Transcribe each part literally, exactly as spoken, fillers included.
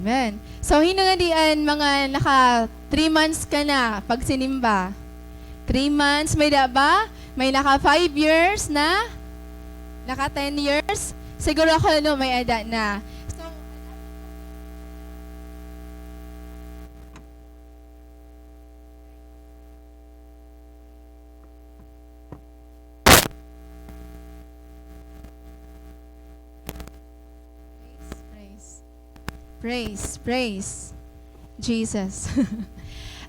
Amen. So, hin-o ngadi an mga naka three months ka na pagsinimba? Three months, may-ada ba? May naka five years na? Naka ten years? Siguro ako, no, may-ada na. So, Praise, praise. Praise, praise Jesus.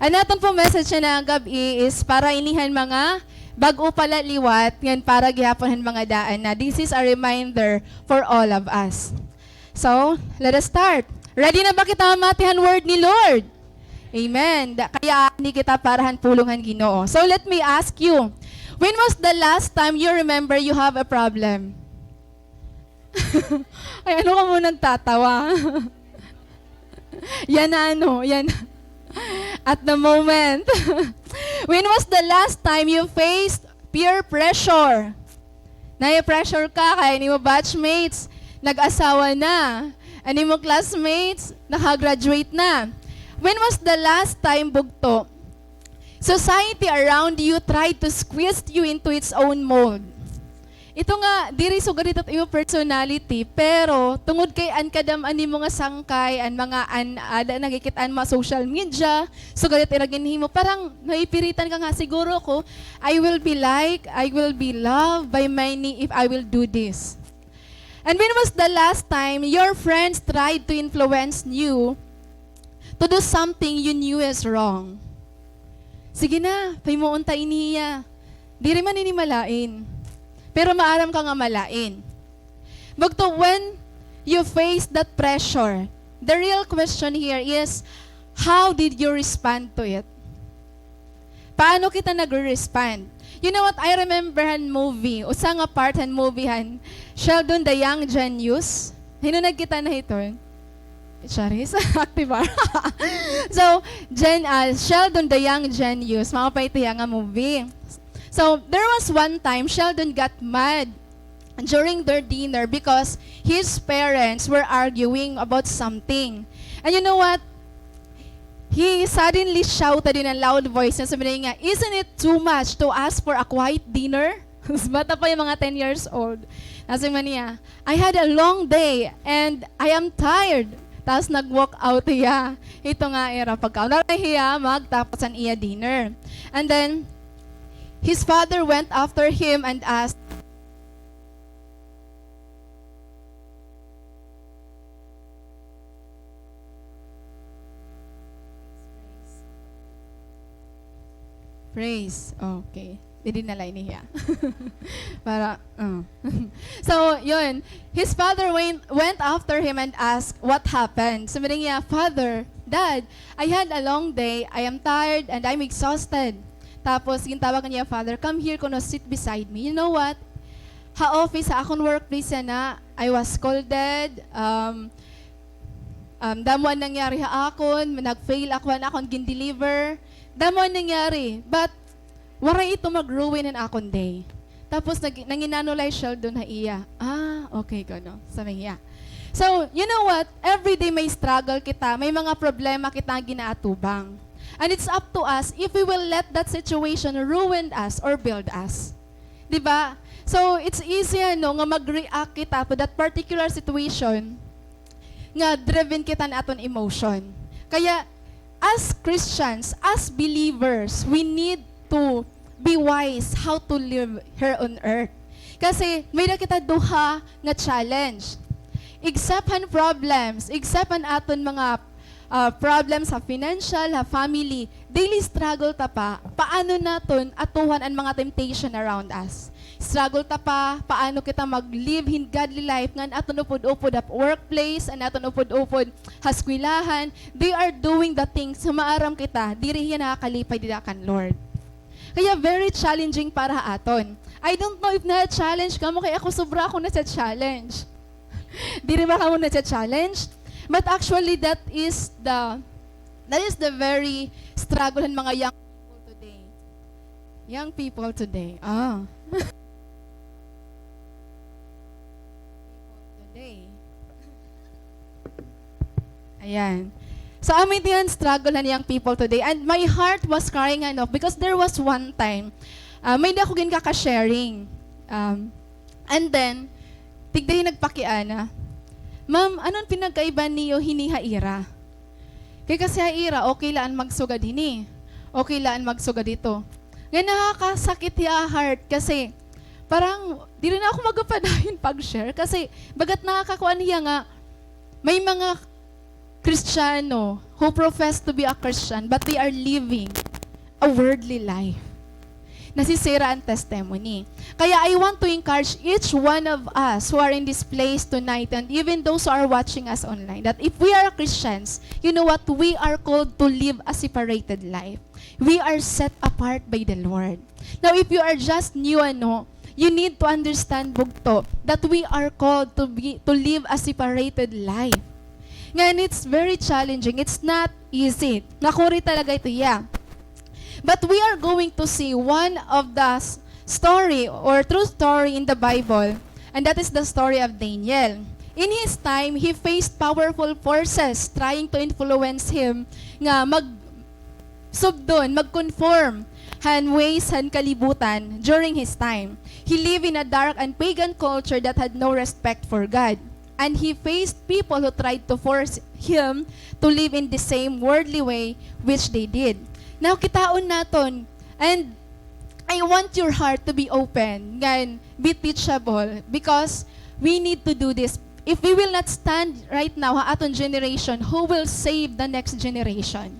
An aton po message yana nga gab-i is para ini han mga bag-o pa la liwat, ngan para gihapon han mga daan na. This is a reminder for all of us. So, let us start. Ready na ba kita mamati han word ni Lord? Amen. Da, kaya ani kita para han pulong han Ginoo. So, let me ask you, when was the last time you remember you have a problem? Ay, ano ka mo nagtatawa? Yana, ano, yana. At the moment. When was the last time you faced peer pressure? Na-pressure ka kay an imo batchmates nag-asawa na. An imo classmates naka-graduate na. When was the last time, bugto, society around you tried to squeeze you into its own mold? Ito nga, diri sugad ito it imo personality, pero tungod kay an kadam-an nimo nga sangkay, an mga an-, ada nakikit-an mga social media, sugad it ira ginhimo, parang naipiritan ka nga, "Siguro ko, I will be like, I will be loved by many if I will do this." And when was the last time your friends tried to influence you to do something you knew is wrong? Sige na, pahimuon ta ini hiya. Diri man ini malain. Pero maaram ka nga malain. Bugto, when you face that pressure, the real question here is, how did you respond to it? Paano kita nagre-respond? You know what? I remember han movie, usa nga part han movie han Sheldon the Young Genius. Hin-o nagkita na hiton? Charis, active. So, Gen-, ah, Sheldon the Young Genius, mao pa ito hiya nga movie. So, there was one time, Sheldon got mad during their dinner because his parents were arguing about something. And you know what? He suddenly shouted in a loud voice, nga sabi niya nga, "Isn't it too much to ask for a quiet dinner?" Bata pa yung mga ten years old. Nasiring man niya, "I had a long day and I am tired." Tapos nag-walk out hiya. Ito nga ira pagkaon. Wala na hiya magtapos an iya dinner. And then, his father went after him and asked, Praise. Okay. Didi na la ini hiya. Para, uh. So, yun. His father went, went after him and asked what happened. Sumiring hiya, "Father, Dad, I had a long day. I am tired and I'm exhausted." Tapos, gintawag niya, "Father, come here kuno, sit beside me." You know what? Ha office, ha akon workplace yana, I was scolded, um, um, damo an nangyari ha akon, nag-fail ako, an akon gin-deliver. Damo an nangyari, but waray ito mag-ruin an akon day. Tapos nag-, nanginano la hi Sheldon ha iya. Ah, okay kuno. Sabi niya. So, you know what? Every day may struggle kita, may mga problema kita nga ginaatubang. And it's up to us if we will let that situation ruin us or build us. Di ba? So, it's easy, ano, nga mag-react kita to that particular situation nga driven kita han aton emotion. Kaya, as Christians, as believers, we need to be wise how to live here on earth. Kasi, may-ada kita duha nga challenge. Except han problems, except han aton mga ah, problems ha financial, ha family, daily struggle ta pa, paano naton atuhan an mga temptation around us? Struggle ta pa, paano kita mag-live hin godly life ngan aton upod-upod ha workplace, an aton upod-upod ha eskwelahan, they are doing the things nga maaram kita, diri hiya nakakalipay dida kan Lord. Kaya very challenging para ha aton. I don't know if na-challenge kamo, kay ako sobra ako na-challenge. Diri ba kamo na-challenge? But actually, that is the, that is the very struggle han mga young people today. Young people today. Ah. People today. Ayan. So, amo ito an struggle han young people today. And my heart was crying, ano, because there was one time, ah, may-ada ako ginkaka-sharing. Um, and then, tigda hiya nagpakiana, "Ma'am, ano an pinagkaiba niyo hini ha ira?" Kay kasi ha ira, okay la an magsugad hini. Okay la an magsugad hito. Nga nakakasakit hiya ha heart kasi parang diri na ako magapadayon pag-share kasi bagat nakakakuan hiya nga may mga Kristiyano who profess to be a Christian but they are living a worldly life. Nasisira an testimony. Kaya I want to encourage each one of us who are in this place tonight and even those who are watching us online that if we are Christians, you know what? We are called to live a separated life. We are set apart by the Lord. Now, if you are just new, ano, you need to understand, bugto, that we are called to be, to live a separated life. Ngan it's very challenging. It's not easy. Nakuri talaga ito, yeah. But we are going to see one of the s-, story or true story in the Bible, and that is the story of Daniel. In his time, he faced powerful forces trying to influence him nga mag-, subdon, mag-conform han ways han kalibutan during his time. He lived in a dark and pagan culture that had no respect for God. And he faced people who tried to force him to live in the same worldly way which they did. Now, kitaon naton, and I want your heart to be open, ngan be teachable, because we need to do this. If we will not stand right now ha aton generation, who will save the next generation?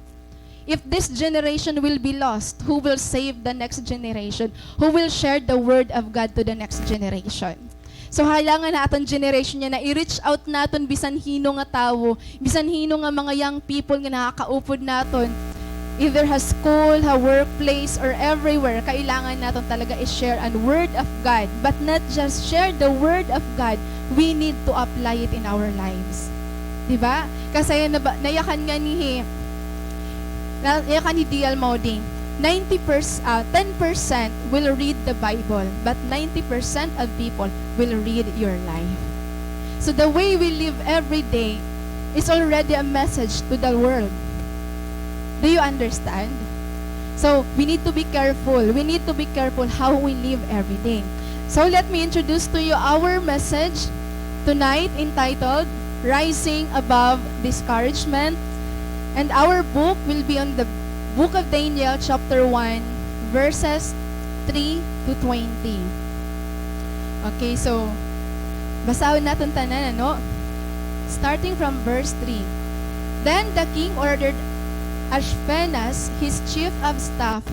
If this generation will be lost, who will save the next generation? Who will share the word of God to the next generation? So, kailangan ha aton generation yana, i-reach out naton bisan hin-o nga tawo, bisan hin-o nga mga young people nga nakakaupod naton, either ha school, ha workplace, or everywhere, kailangan naton talaga i-share an word of God. But not just share the word of God, we need to apply it in our lives. Di ba? Kasi na ba, nayakan nga ni hi, na, nayakan hi D L Moody, ninety percent, ah, ten percent will read the Bible, but ninety percent of people will read your life. So the way we live every day is already a message to the world. Do you understand? So, we need to be careful. We need to be careful how we live every day. So, let me introduce to you our message tonight entitled Rising Above Discouragement. And our book will be on the book of Daniel, chapter one, verses three to twenty. Okay, so, basahon naton tanan, ano? Starting from verse three. Then the king ordered Ashpenaz, his chief of staff,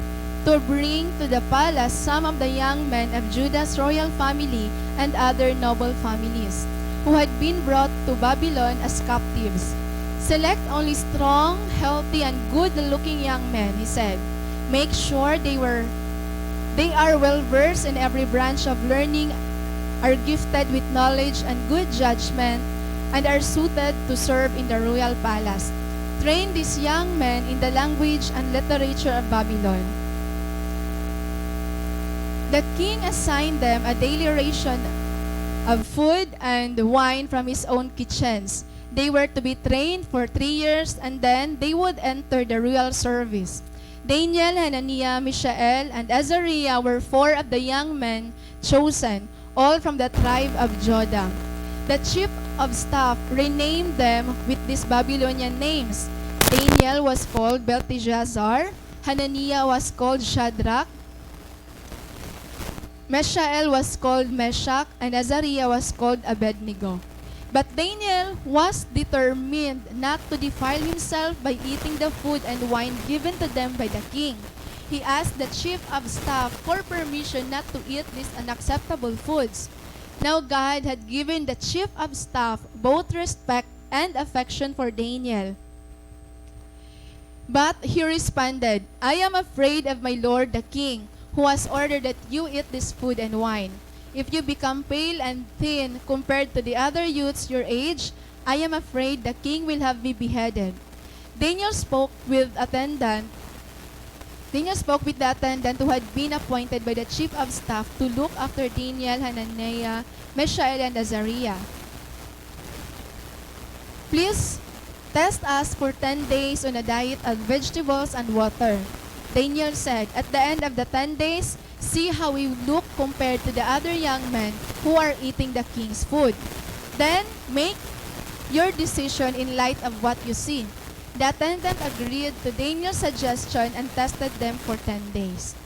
to bring to the palace some of the young men of Judah's royal family and other noble families, who had been brought to Babylon as captives. "Select only strong, healthy, and good-looking young men," he said. "Make sure they were, they are well versed in every branch of learning, are gifted with knowledge and good judgment, and are suited to serve in the royal palace. Train these young men in the language and literature of Babylon." The king assigned them a daily ration of food and wine from his own kitchens. They were to be trained for three years, and then they would enter the royal service. Daniel, Hananiah, Mishael, and Azariah were four of the young men chosen, all from the tribe of Judah. The chief of staff renamed them with these Babylonian names. Daniel was called Belteshazzar, Hananiah was called Shadrach, Mishael was called Meshach, and Azariah was called Abednego. But Daniel was determined not to defile himself by eating the food and wine given to them by the king. He asked the chief of staff for permission not to eat these unacceptable foods. Now God had given the chief of staff both respect and affection for Daniel. But he responded, "I am afraid of my lord the king, who has ordered that you eat this food and wine. If you become pale and thin compared to the other youths your age, I am afraid the king will have me beheaded." Daniel spoke with attendant, Daniel spoke with the attendant who had been appointed by the chief of staff to look after Daniel, Hananiah, Mishael, and Azariah. "Please "Test us for ten days on a diet of vegetables and water." Daniel said, "At the end of the ten days, see how we look compared to the other young men who are eating the king's food. Then, make your decision in light of what you see." The attendant agreed to Daniel's suggestion and tested them for ten days.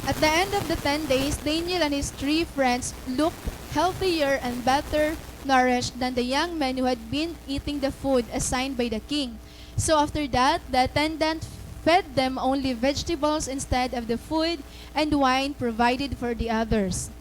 At the end of the ten days, Daniel and his three friends looked healthier and better nourished than the young men who had been eating the food assigned by the king. So after that, the attendant fed them only vegetables instead of the food and wine provided for the others.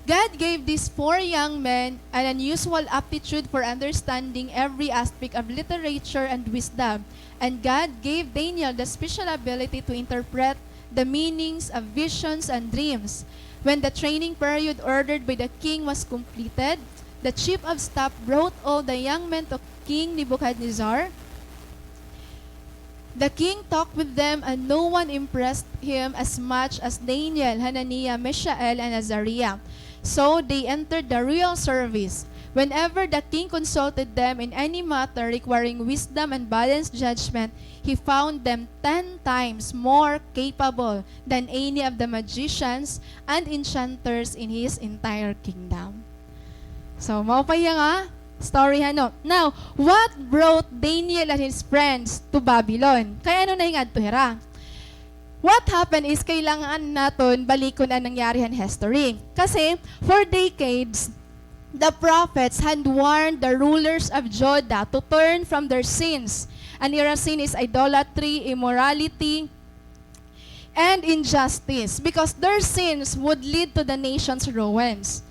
God gave these four young men an unusual aptitude for understanding every aspect of literature and wisdom, and God gave Daniel the special ability to interpret the meanings of visions and dreams. When the training period ordered by the king was completed, the chief of staff brought all the young men to King Nebuchadnezzar. The king talked with them, and no one impressed him as much as Daniel, Hananiah, Mishael, and Azariah. So they entered the royal service. Whenever the king consulted them in any matter requiring wisdom and balanced judgment, he found them ten times more capable than any of the magicians and enchanters in his entire kingdom. So, mao pa iya nga story, ano. Now, what brought Daniel and his friends to Babylon? Kay ano nahingadto hira? What happened is, kailangan naton balikon an nangyari han history. Kasi, for decades, the prophets had warned the rulers of Judah to turn from their sins. An ira sin is idolatry, immorality, and injustice, because their sins would lead to the nation's ruins.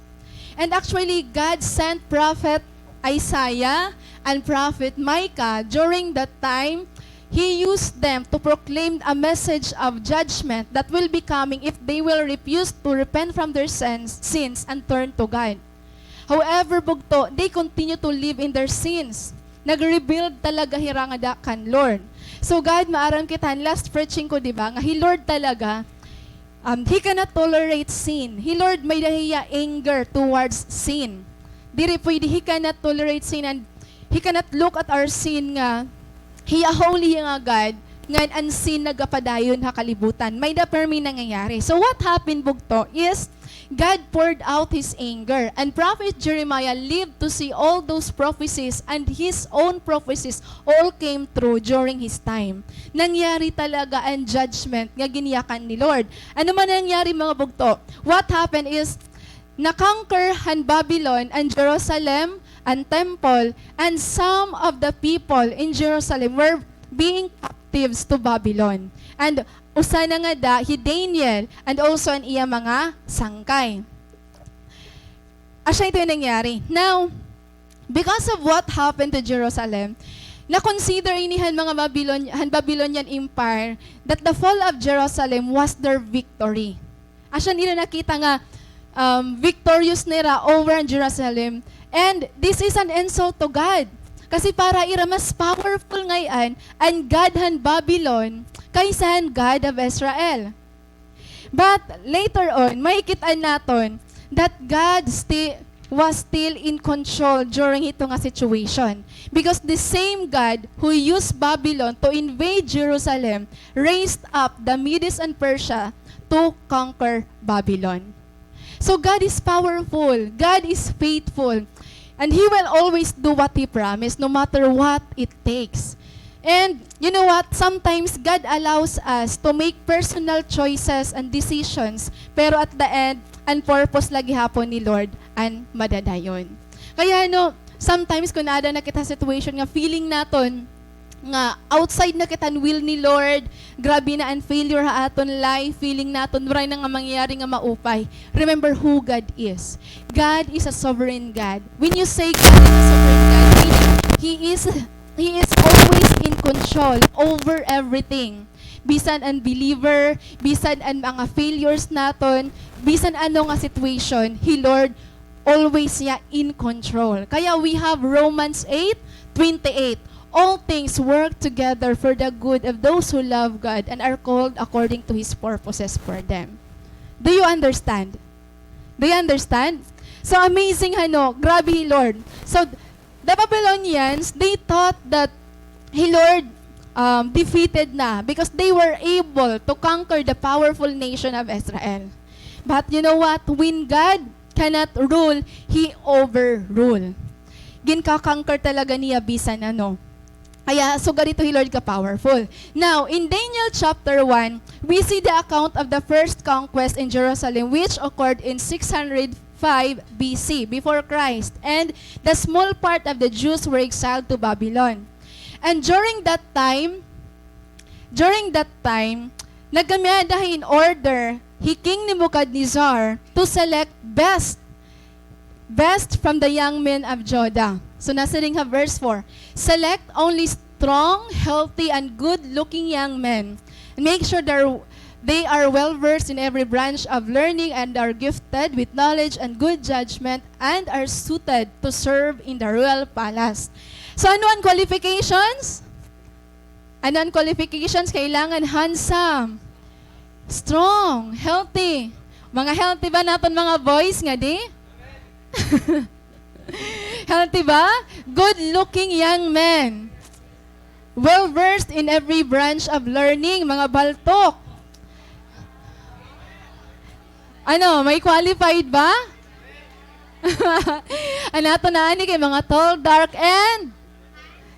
And actually, God sent Prophet Isaiah and Prophet Micah during that time. He used them to proclaim a message of judgment that will be coming if they will refuse to repent from their sins, sins and turn to God. However, bugto, they continue to live in their sins. Nag-rebuild talaga hira ngada kan Lord. So, God, maaram kita han last preaching ko, di ba, nga hi Lord talaga, um, He cannot tolerate sin. Hi Lord, may-ada hiya anger towards sin. Diri pwede, He cannot tolerate sin, and He cannot look at our sin nga Hiya holy nga God, ngan an sin nagapadayon ha kalibutan. May-ada permi nangyayari. So what happened, bugto, is God poured out His anger. And Prophet Jeremiah lived to see all those prophecies, and his own prophecies all came true during his time. Nangyari talaga an judgment nga ginyakan ni Lord. Ano man nangyari, mga bugto? What happened is, na-conquer han Babylon an Jerusalem, an temple, and some of the people in Jerusalem were being captives to Babylon. And usa na ngada hi Daniel and also an iya mga sangkay. Asya ito yung nangyari. Now, because of what happened to Jerusalem, na-consider ini han mga Babylon-, han Babylonian Empire that the fall of Jerusalem was their victory. Asya nira nakita nga, um, victorious na hira over an Jerusalem. And this is an insult to God. Kasi para ira mas powerful ngay-an an God han Babylon kaysa han God of Israel. But later on, makikit-an naton that God sti-, was still in control during hito nga situation. Because the same God who used Babylon to invade Jerusalem raised up the Medes and Persia to conquer Babylon. So God is powerful. God is faithful. And He will always do what He promised, no matter what it takes. And you know what? Sometimes God allows us to make personal choices and decisions, pero at the end, an purpose la gihapon ni Lord an madadayon. Kaya, no, sometimes kun aada na kita situation nga feeling naton nga outside na kita han will ni Lord, grabe na an failure ha aton life, feeling naton waray na nga mangyayari nga maupay. Remember who God is. God is a sovereign God. When you say God is a sovereign God, meaning He is He is always in control over everything. Bisan an believer, bisan an mga failures naton, bisan ano nga situation, hi Lord always hiya in control. Kaya we have Romans eight twenty-eight, "All things work together for the good of those who love God and are called according to His purposes for them." Do you understand? Do you understand? So amazing, ano, grabe hi Lord. So, the Babylonians, they thought that hi Lord, um, defeated na because they were able to conquer the powerful nation of Israel. But you know what? When God cannot rule, He overrule. Ginka-conquer talaga niya bisan ano. Kaya, sugad ito hi Lord ka-powerful. Now, in Daniel chapter one, we see the account of the first conquest in Jerusalem, which occurred in six hundred five B C, before Christ, and the small part of the Jews were exiled to Babylon. And during that time, during that time, nagkamay-ada hin order hi King Nebuchadnezzar to select best best from the young men of Judah. So, nasiring ha verse four, "Select only strong, healthy, and good-looking young men. And make sure they're, they are well-versed in every branch of learning and are gifted with knowledge and good judgment and are suited to serve in the royal palace." So, ano an qualifications? Ano an qualifications? Kailangan handsome, strong, healthy. Mga healthy ba naton mga boys ngadi? Healthy ba? Good-looking young men. Well-versed in every branch of learning. Mga baltok. Ano, may qualified ba? An aton na ani kay mga tall, dark, and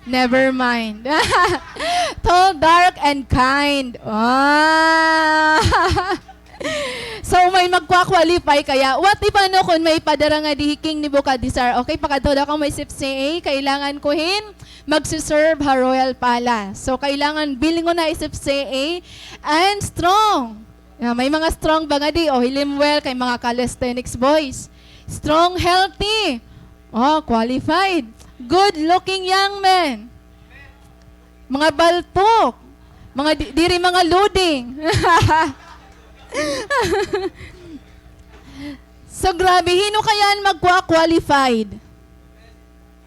never mind. Tall, dark, and kind. Ah! So, may magkwa-qualify kaya. What if, ano, kung may padara ngadi hi King Nebuchadnezzar, okay, pakadto daw kamo isip C A, kailangan ko hin magsiserve ha royal palace. So, kailangan bilngon na isip C A and strong. Ah, may mga strong ba ngadi? O, hi Lemuel, kay mga calisthenics boys. Strong, healthy. O, qualified. Good-looking young men. Mga baltok. Mga di-, diri mga loading. So, grabe, hin-o kaya an magkwa-qualified?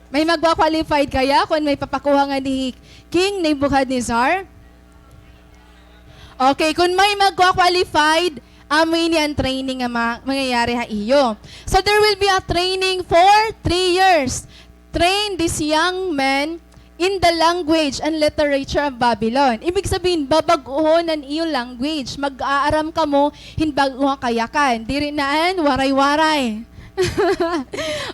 May magkwa-qualified kaya kun may papakuha ngadi hi King Nebuchadnezzar? Okay, kun may magkwa-qualified, amo ini an training nga ma-, mangyayari ha iyo. So, there will be a training for three years. Train these young men in the language and literature of Babylon. Ibig sabihin, babag-ohon an iyo language. Mag-aaram kamo hin bag-o nga kayakan. Diri na an Waray-Waray.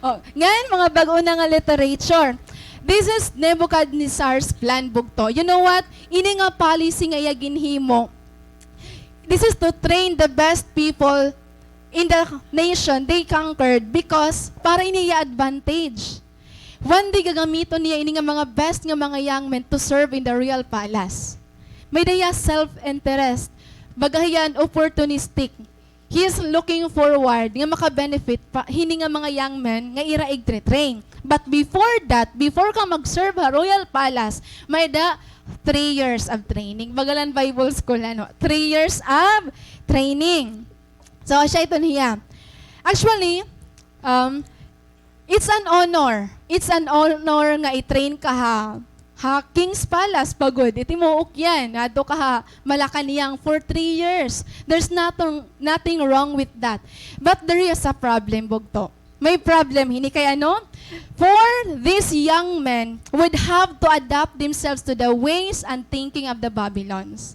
O, ngan, mga bag-o na nga literature. This is Nebuchadnezzar's plan, bugto. You know what? Ini nga policy nga iya ginhimo, this is to train the best people in the nation they conquered because para ini iya advantage. One day, gagamiton niya ini nga mga best nga mga young men to serve in the royal palace. May-ada hiya self-interest. Baga hiya an opportunistic. He is looking forward nga maka-benefit pa, hini nga mga young men nga ira igtre-train. But before that, before ka mag-serve ha royal palace, may-ada three years of training. Baga la an Bible school, ano? Three years of training. So, asya iton hiya. Actually, um, it's an honor. It's an honor nga i-train ka ha, ha King's Palace pa gud. Itimuok yan. Adto ka ha Malacañang for three years. There's nothing, nothing wrong with that. But there is a problem, bugto. May problem hini kay ano? For these young men would have to adapt themselves to the ways and thinking of the Babylons.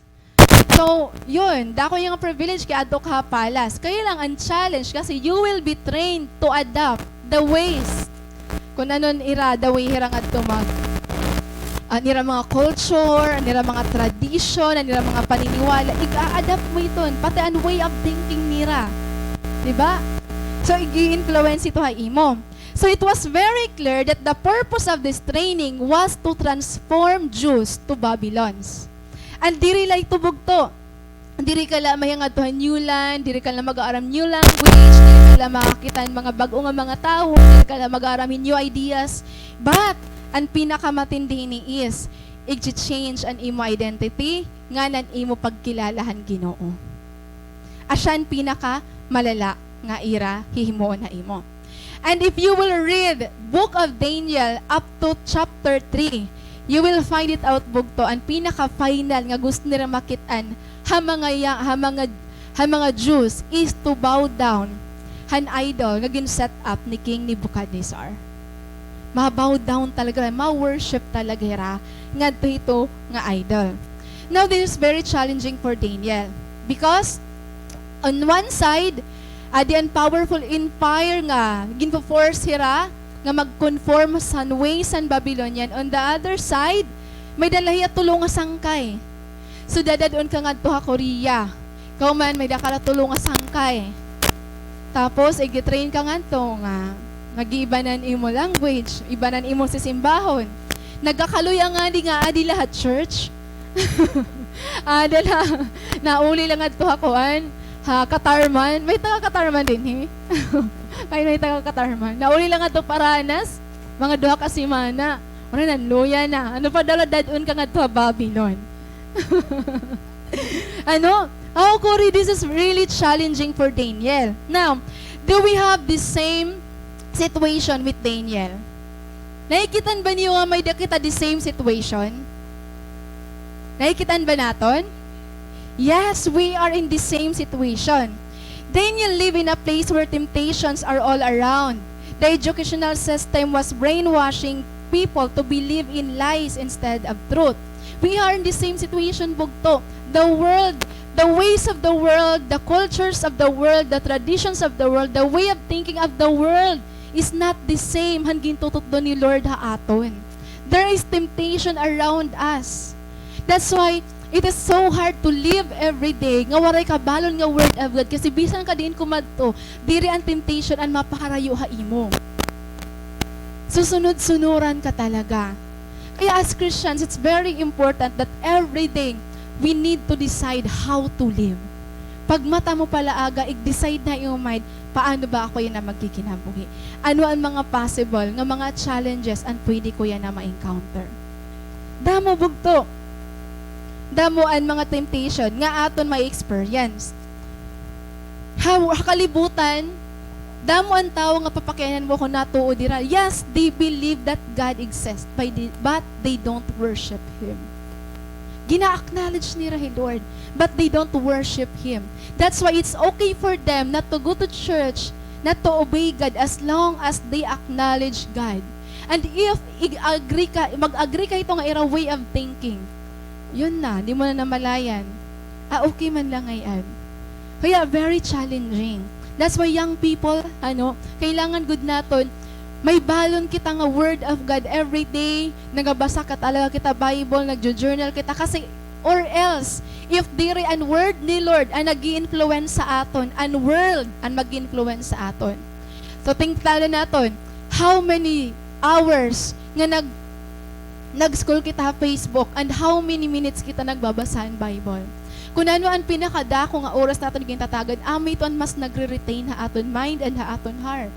So, yun, dako iya nga privilege kay adto ka ha palace. Kaya lang, an challenge kasi you will be trained to adapt the ways. Kun ano an ira, the way hira ngadto mag-, an ira mga culture, an ira mga tradition, an ira mga paniniwala, ig-a-adapt mo iton, pati an way of thinking nira. Di ba? So, ig-i-influence ito ha imo. So, it was very clear that the purpose of this training was to transform Jews to Babylons. And diri la ito bugto. Diri ka la mahiya ngadto ha new land, diri ka la mag-aaram new language, diri ka la makakita hin mga bag-o nga mga tawo, diri ka la mag-aaram hin new ideas. But, an pinakamatindi hini is, ig-change an imo identity, ngan an imo pagkilala han Ginoo. Asya an pinakamalala nga ira hihimuon ha imo. And if you will read Book of Daniel up to chapter three, you will find it out, bugto, an pinaka-final nga gusto nira makit-an ha mga ya-, ha mga, ha mga Jews is to bow down han idol nga gin-set up ni King Nebuchadnezzar. Ma-bow down talaga, ma-worship talaga hira ngadto hito nga idol. Now, this is very challenging for Daniel because on one side, adi an powerful empire nga ginfo-force hira nga mag-conform san ways san Babylonian. On the other side, may-ada la hiya tulo nga sangkay. So, dadad-on ka ngadto ha Korea. Ikaw man, may-ada ka la tulo nga sangkay. Tapos, igi-train ka ngadto nga mag-iiba na an imo language, iba na an imo sisimbahon. Nagkakaluya ngani nga adi la ha church. Ada la, nauli la ngadto ha kuan, ha Catarman. May taga-Catarman dinhi? May, may taga-Catarman. Nauli la ngadto Paranas, mga duha ka semana. Mura nanluya na. Ano pa daw la, dad-on ka ngadto ha Babylon. Ano? Ako, Cory, this is really challenging for Daniel. Now, do we have the same situation with Daniel? Nakikita-an ba niyo nga may-ada kita the same situation? Nakikita-an ba naton? Yes, we are in the same situation. Daniel lived in a place where temptations are all around. The educational system was brainwashing people to believe in lies instead of truth. We are in the same situation, bugto. The world, the ways of the world, the cultures of the world, the traditions of the world, the way of thinking of the world is not the same han gintututdo ni Lord ha aton. There is temptation around us. That's why it is so hard to live every day nga waray ka balon nga word of God, kasi bisan ka diin kumadto, diri an temptation an mapaharayo ha imo. Susunod-sunuran ka talaga. Kaya as Christians, it's very important that every day we need to decide how to live. Pagmata mo pa la aga, ig-decide na imo mind, paano ba ako yana magkikinabuhi? Ano an mga possible nga mga challenges an pwede ko yana ma-encounter? Damo, bugto. Damo an mga temptation nga aton ma-experience. Ha, ha kalibutan, damo an tawo nga papakianhan mo kon natuo dira. Yes, they believe that God exists, but they, but they don't worship Him. Gina-acknowledge nira hi Lord, but they don't worship Him. That's why it's okay for them not to go to church, not to obey God, as long as they acknowledge God. And if ig-agree ka, mag-agree ka hito nga ira way of thinking, yun na, di mo na namalayan. Ah, okay man la ngay-an. Kaya very challenging. That's why young people, ano, kailangan gud naton, may balon kita nga word of God every day, nagabasa ka talaga kita Bible, nagjo-journal kita, kasi, or else, if diri an word ni Lord an nag-i-influence sa aton, an world an mag-influence sa aton. So, tingtalan naton, how many hours nga nag-, nag-scroll kita ha Facebook, and how many minutes kita nagbabasa hin Bible? Kon ano an pinakadako nga oras naton gintatagan, amo ito an mas nagre-retain ha aton mind and ha aton heart.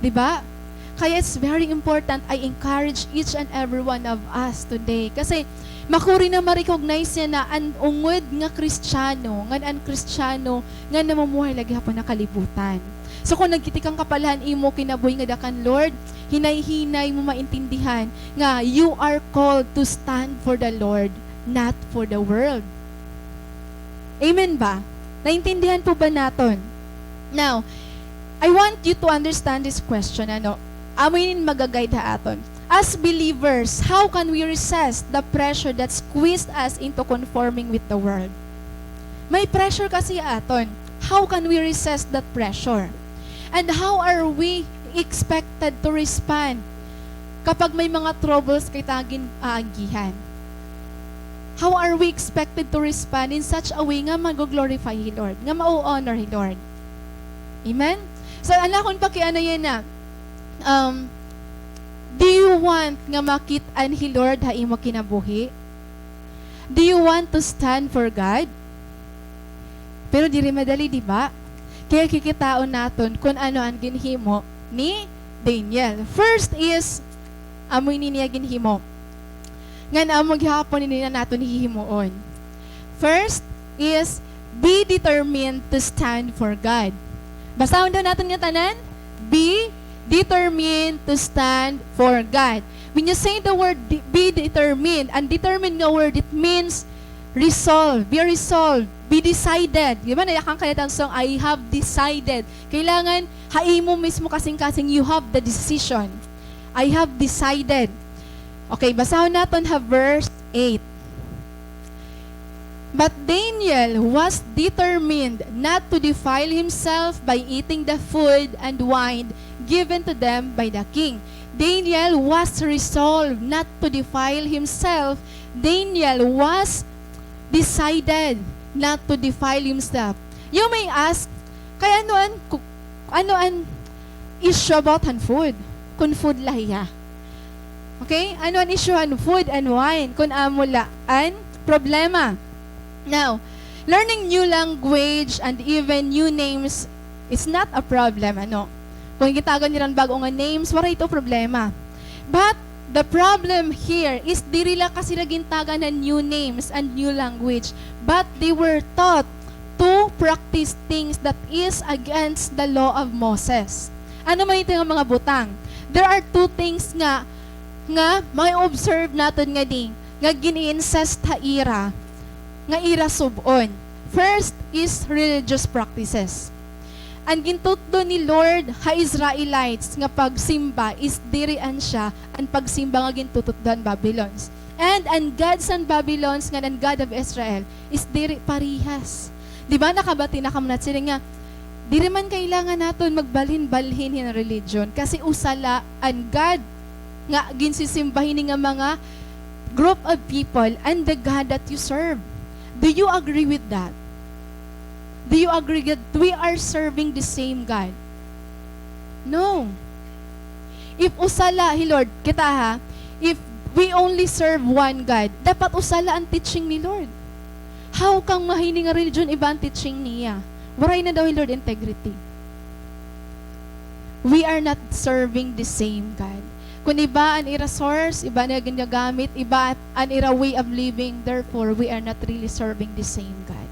Di ba? Kaya it's very important, I encourage each and every one of us today. Kasi, makuri na ma-recognize yana an ungod nga Kristiyano, ngan an Kristiyano nga namumuhay la gihapon ha kalibutan. So, kon nagtitikang ka pa la han imo kinabuhi ngada kan Lord, hinay-hinay mo maintindihan nga you are called to stand for the Lord, not for the world. Amen ba? Naintindihan po ba naton? Now, I want you to understand this question, ano? Amo ini an maga-guide ha aton. As believers, how can we resist the pressure that squeezed us into conforming with the world? May pressure kasi ha aton. How can we resist that pressure? And how are we expected to respond kapag may mga troubles kita gin-aagihan? How are we expected to respond in such a way nga mag-glorify hi Lord, nga ma-honor hi Lord? Amen? So, an akon pakiana yana, um, do you want nga makit-an hi Lord ha imo kinabuhi? Do you want to stand for God? Pero diri madali, di ba? Kaya kikitaon naton kon ano an ginhimo ni Daniel. First is, amo ini niya ginhimo. Ngan amo gihapon ini na naton hihimuon. First is, be determined to stand for God. Basahon daw naton ngatanan, be determined to stand for God. When you say the word de-, be determined, an determined nga word, it means resolve. Be resolved. be decided. Di ba, nayakan ka na tang song, "I have decided." Kailangan, ha imo mismo kasingkasing, you have the decision. "I have decided." Okay, basahon naton ha verse eight. But Daniel was determined not to defile himself by eating the food and wine given to them by the king. Daniel was resolved not to defile himself. Daniel was decided not to defile himself. You may ask, kay ano an ku-, ano an issue about han food? Kun food la hiya. Okay? Ano an issue han food and wine? Kun amo la an problema. Now, learning new language and even new names is not a problem, ano? Kun gintagan nira hin bag-o nga names, waray ito problema. But the problem here is diri la kasi sira gintagan han new names and new language, but they were taught to practice things that is against the law of Moses. Ano man ito nga mga butang? There are two things nga, nga ma-observe naton ngadi, nga gin-i-insist ha ira, nga ira sub-on. First is religious practices. An gintutdo ni Lord ha Israelites nga pagsimba is diri an siya an pagsimba nga gintututdo han Babylons. And an gods han Babylons ngan an God of Israel is diri parehas. Di ba, nakabati na kamo na siring nga, diri man kailangan naton magbalhin-balhin hin religion, kasi usa la an God nga ginsisimba hini nga mga group of people and the God that you serve. Do you agree with that? Do you agree that we are serving the same God? No. If usa la hi Lord, kita ha, if we only serve one God, dapat usa la an teaching ni Lord. How come nga hini nga religion iba an teaching niya? Waray na daw hi Lord integrity. We are not serving the same God. Kun iba an ira source, iba an ira ginagamit, iba an ira way of living, therefore, we are not really serving the same God.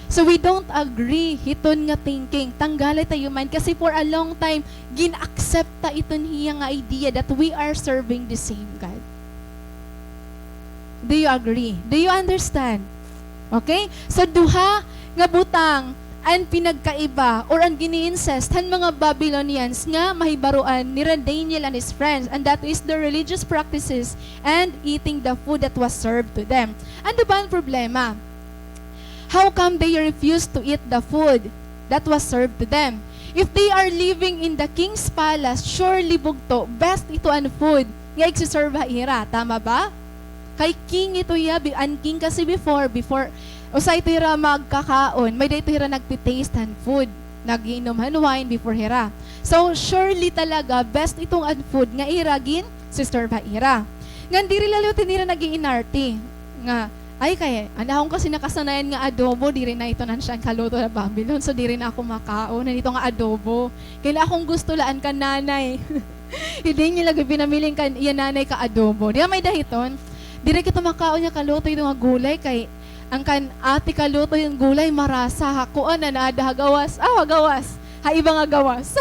So we don't agree hiton nga thinking. Tanggali ta ha iyo mind. Kasi for a long time, gin-accept ta iton hiya nga idea that we are serving the same God. Do you agree? Do you understand? Okay? So, duha nga butang an pinagkaiba or an gini-insist han mga Babylonians nga mahibaroan nira Daniel and his friends, and that is the religious practices and eating the food that was served to them. Ano ba an problema? How come they refuse to eat the food that was served to them? If they are living in the king's palace, surely bugto, best ito an food nga igsi-serve ha ira. Tama ba? Kay king ito hiya, bi-, an king kasi before, before, usa ito hira magkakaon, may-ada ito hira nagti-taste han food, nag-iinom han wine before hira. So, surely talaga, best ito nga food nga ira gin-si-serve ha ira. Ngan diri la liwat hira nag-iinarte nga, "Ay, kay an akon kasi nakasanayan nga adobo, diri na ito an siya an kaluto ha Babylon, so diri na ako makaon han ito nga adobo. Kay an akon gusto la an kan nanay." Hi Daniel lagi pinamili kan iya nanay ka adobo. Di ba may-ada hiton? Diri kita makaon nga kaluto ito nga gulay kay an kan ate kaluto hin gulay marasa ha kuan na naada ha gawas. Ah, ha gawas. Ha iba nga gawas.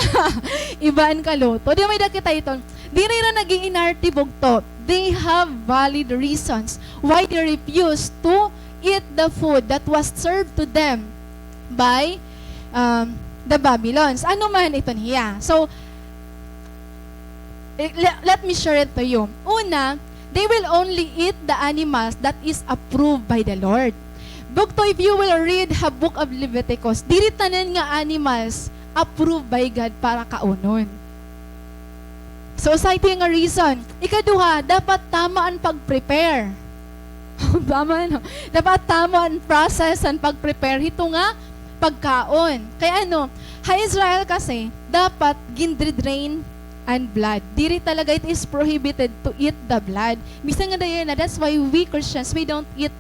Iba an kaluto. Di ba may-ada kita hiton? Diri hira nag-iinarte, bugto. They have valid reasons why they refuse to eat the food that was served to them by, um, the Babylons. Ano man iton hiya? So, Eh, le-, let me share it to you. Una, they will only eat the animals that is approved by the Lord. Bugto, if you will read ha book of Leviticus, diri tanan nga animals approved by God para kaunon. So, usa ito nga reason. Ikaduha, dapat tama an pag-prepare. Tama, no? Dapat tama an process han pag-prepare hito nga pagkaon. Kay ano, ha Israel kasi, dapat gindre-drain an blood. Diri talaga, it is prohibited to eat the blood. Bisan nga dayon na, that's why we Christians, we don't eat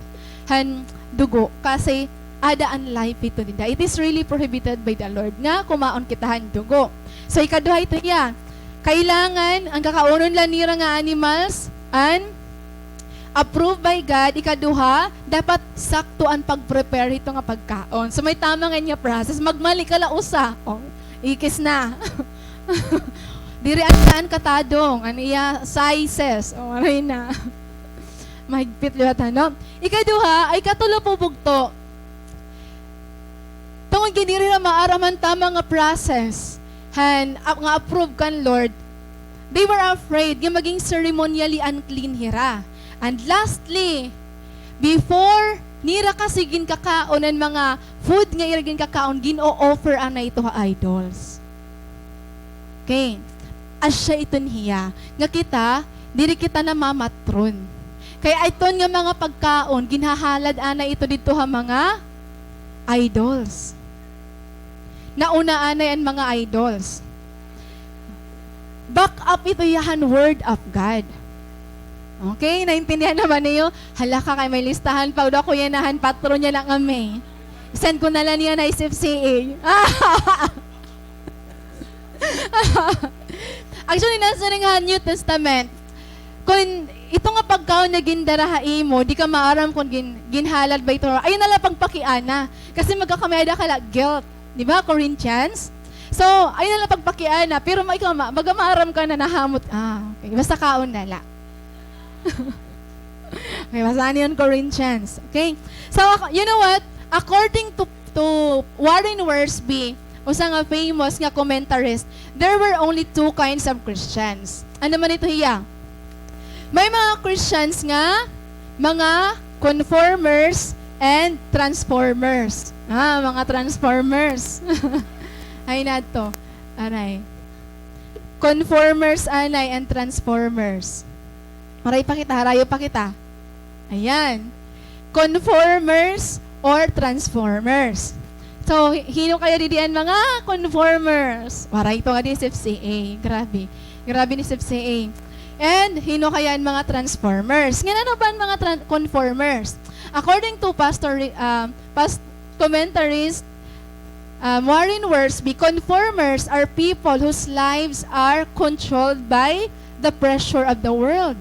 han dugo. Kasi ada an life ito ninda. It is really prohibited by the Lord nga kumaon kita han dugo. So, ikaduha ito hiya. Kailangan an kakaunon la nira nga animals, an approved by God. Ikaduha, dapat sakto an pag-prepare hito nga pagkaon. So, may tama nga niya process. Magmali ka la usa. O, ikis na. Diri an katadong, an iya sizes. O, waray na. Mahigpit liwat, ano? Ikaduha, ay ikatulo po, bugto. Tungod kay diri hira maaram han tama nga process han, ap-, nga approve kan Lord, they were afraid nga maging ceremonially unclean hira. And lastly, before nira kasi ginkakaon an mga food nga ira ginkakaon, gin-o-offer anay ito ha idols. Okay. Asya iton hiya nga kita, diri kita namamatron. Kay iton nga mga pagkaon, ginhahalad anay ito didto ha mga idols. Nauna anay an mga idols. Back up ito hiya han Word of God. Okay, naintindihan naman niyo? Hala ka, kay may listahan pa daw ako yana han patron yana nga May. Send ko na la niyan ha S F C A. Actually, nasiring ha New Testament, kon ito nga pagkaon nga gindara ha imo, di ka maaram kon gin-, ginhalad ba ito. Ayaw na la pagpakiana. Kasi magkakamay-ada ka la guilt. Di ba, Corinthians? So, ayaw na la pagpakiana. Pero ma-, ikaw, ma-, maga maaram ka na nahamot. Ah, okay. Basta kaon na la. Okay, basahan niyo an Corinthians. Okay? So, ako, you know what? According to, to Warren Wiersbe, usa nga famous nga commentarist, there were only two kinds of Christians. Ano man ito hiya? May mga Christians nga mga conformers and transformers. Ah, mga transformers. Ay, nato. Aray. Conformers anay and transformers. Waray pa kita, harayo pa kita. Ayan. Conformers or transformers. So, hi-, hin-o kaya didi an mga conformers? Waray ito ngadi S F C A. Grabe. Grabe ni S F C A. And hin-o kaya an mga transformers? Ngan ano ba an mga tran-, conformers? According to Pastor Ri-, ah, past commentaries, Um, Warren Wiersbe, conformers are people whose lives are controlled by the pressure of the world.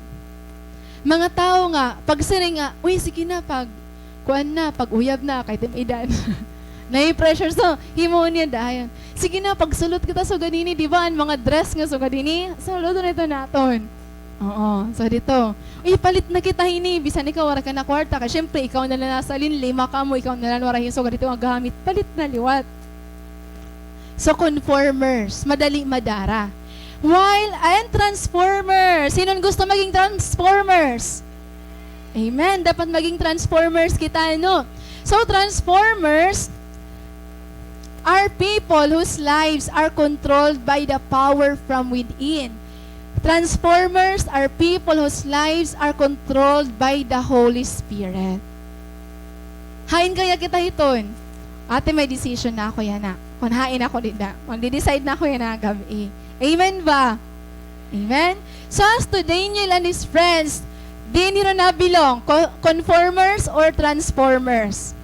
Mga tawo nga, pagsiring nga, "Uy, sige na, pag-, kuan na, pag-uyab na, kay tim-idan." Naay pressure, so, himuon niya dayon. "Sige na, pagsulot kita sugad hini, di ba, an mga dress nga sugad hini, suluton na ito naton." Oo, so dito. Uy, palit na kita hini, bisan ikaw wara ka na kwarta, kay syempre, ikaw na la nasalin, lima kamo, ikaw na la wara hin sugad dito nga gamit, palit na liwat. So, conformers, madali madara. While, and transformers, hin-o an gusto maging transformers? Amen. Dapat maging transformers kita, no? So, transformers, are people whose lives are controlled by the power from within. Transformers are people whose lives are controlled by the Holy Spirit. Hain kaya kita hiton? Ate, may decision na ako yana. Kon hain ako dida. Kon di-decide na ako yana gab-i. Amen ba? Amen? So, as to Daniel and his friends, diin hira nabilong? Co-, conformers or transformers?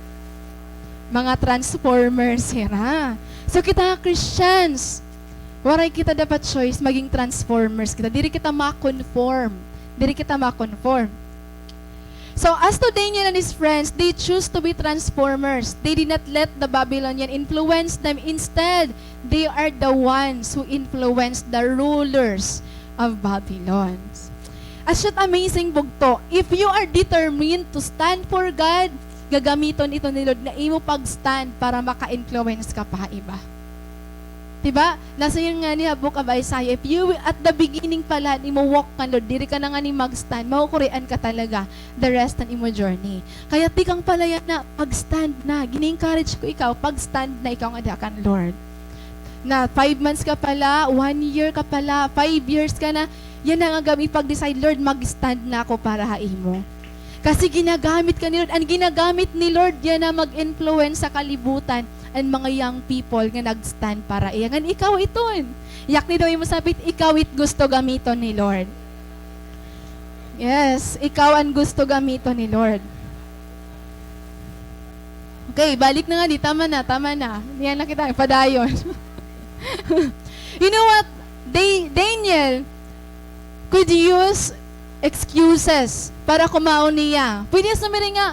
Mga transformers hira. So, kita nga Christians, waray kita dapat choice, maging transformers kita. Diri kita ma-conform. Diri kita ma-conform. So, as to Daniel and his friends, they choose to be transformers. They did not let the Babylonian influence them. Instead, they are the ones who influence the rulers of Babylon. Asya it amazing bugto. If you are determined to stand for God, gagamiton ito ni Lord nga imo pag-stand para maka-influence ka pa ha iba. Di ba? Nasiring ngani ha Book of Isaiah, if you, at the beginning pa la han imo walk kan Lord, diri ka na ngani mag-stand, makukurian ka talaga the rest han imo journey. Kaya tikang pa la yana, pag-stand na. Gini-encourage ko ikaw, pag-stand na ikaw ngada kan Lord. Na five months ka pa la, one year ka pa la, five years ka na, yana nga gab-i pag-decide, "Lord, mag-stand na ako para ha imo." Kasi ginagamit ka ni Lord. An ginagamit ni Lord yana mag-influence ha kalibutan, an mga young people nga nag-stand para iya. Ngan ikaw iton. Yakni daw imo sapit, ikaw it gusto gamiton ni Lord. Yes, ikaw an gusto gamiton ni Lord. Okay, balik na ngadi. Tama na, tama na. Yana kita, padayon. You know what? Da-, Daniel could use excuses para kumaon niya. Pwede niya sumiring nga,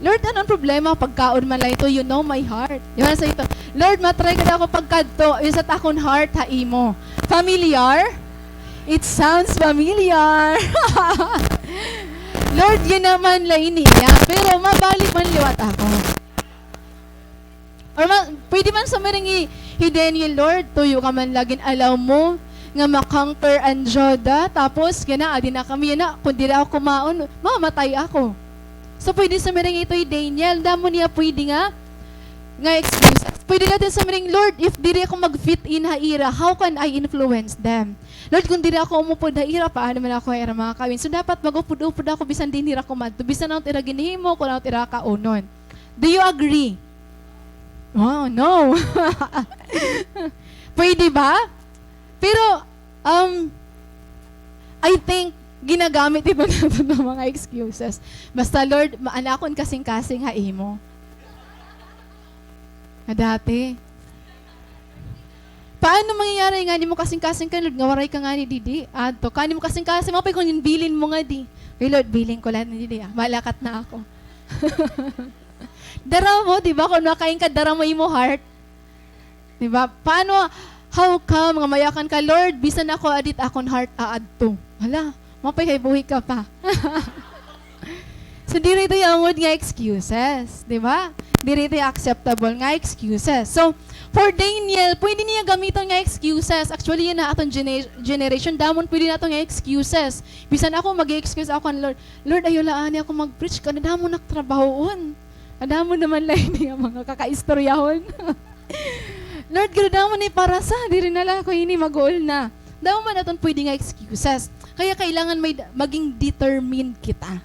"Lord, ano an problema? Pagkaon man la ito, you know my heart." Di ba, sa ito, "Lord, ma-try ka daw ako pagkadto, usa it akon heart ha imo." Familiar? It sounds familiar. Lord, yana man la ini, ya. Pero mabalik man liwat ako. Or ma-, pwede man sumiring hi, hi Daniel, "Lord, tuyo ka man la, gin-allow mo nga ma-conquer an Judah, tapos yana, adi na kami, yana, kun diri ako kumaon, mamatay ako." So, pwede sumiring ito hi Daniel, damo niya pwede nga, nga excuses. Pwede naton sumiring, "Lord, if diri ako mag-fit in ha ira, how can I influence them? Lord, kun diri ako umupod ha ira, paano man ako ha ira makakawin? So, dapat mag-upod-upod ako bisan dinhi ra ako madto, bisan ano it ira ginhimo, kun ano it ira kaunon." Do you agree? Oh, no. Pwede ba? Pero, um, I think, ginagamit ito naton nga mga excuses. Basta, "Lord, ma-, an akon kasingkasing ha imo." Nga dati. Paano mangyayari nga nimo kasingkasing kan Lord nga waray ka ngani didi? Adto. Kan nimo kasingkasing, mapay kun bilin mo ngadi. Kay Lord, bilin ko la ini didi, ah. Malakat na ako. Dara mo, di ba? Kun makain ka, dara mo imo heart. Di ba? Paano, how come nga mayakan ka, "Lord, bisan ako adi it akon heart aadto"? Hala, mapay kay buhi ka pa. So, diri ito hiangod nga excuses, di ba? Diri ito acceptable nga excuses. So, for Daniel, pwede niya gamiton nga excuses. Actually, yana ha aton gene-, generation, damo it pwede naton nga excuses. Bisan ako, mag-excuse ako kan Lord, "Lord, ayaw la anay ako mag-preach kay nadamo nak trabahoon. Nadamo naman la ini nga mga kakaistoryahon." Lord, gradamo ni para sa, diri na la ako ini, maguol na. Damo man aton pwede nga excuses. Kaya kailangan may d-, maging determined kita.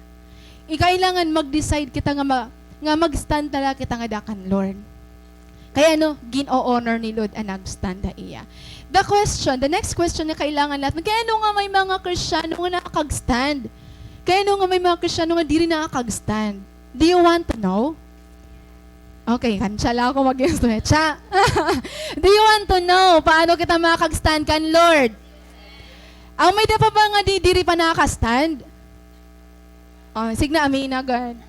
I-, kailangan mag-decide kita nga ma-, nga mag-stand na la kita ngada kan Lord. Kay ano, gin-o-honor ni Lord an nag-stand ha iya. The question, the next question nga kailangan naton, kay ano nga may mga Kristiyano nga nakakag-stand? Kay ano nga may mga Kristiyano nga diri nakakag-stand? Do you want to know? Okay, kan siya la ako mag-istorya. Cha! Do you want to know paano kita makakag-stand kan Lord? An may-ada pa ba nga di-, diri pa nakaka-stand? Oh, sige na, amina gad.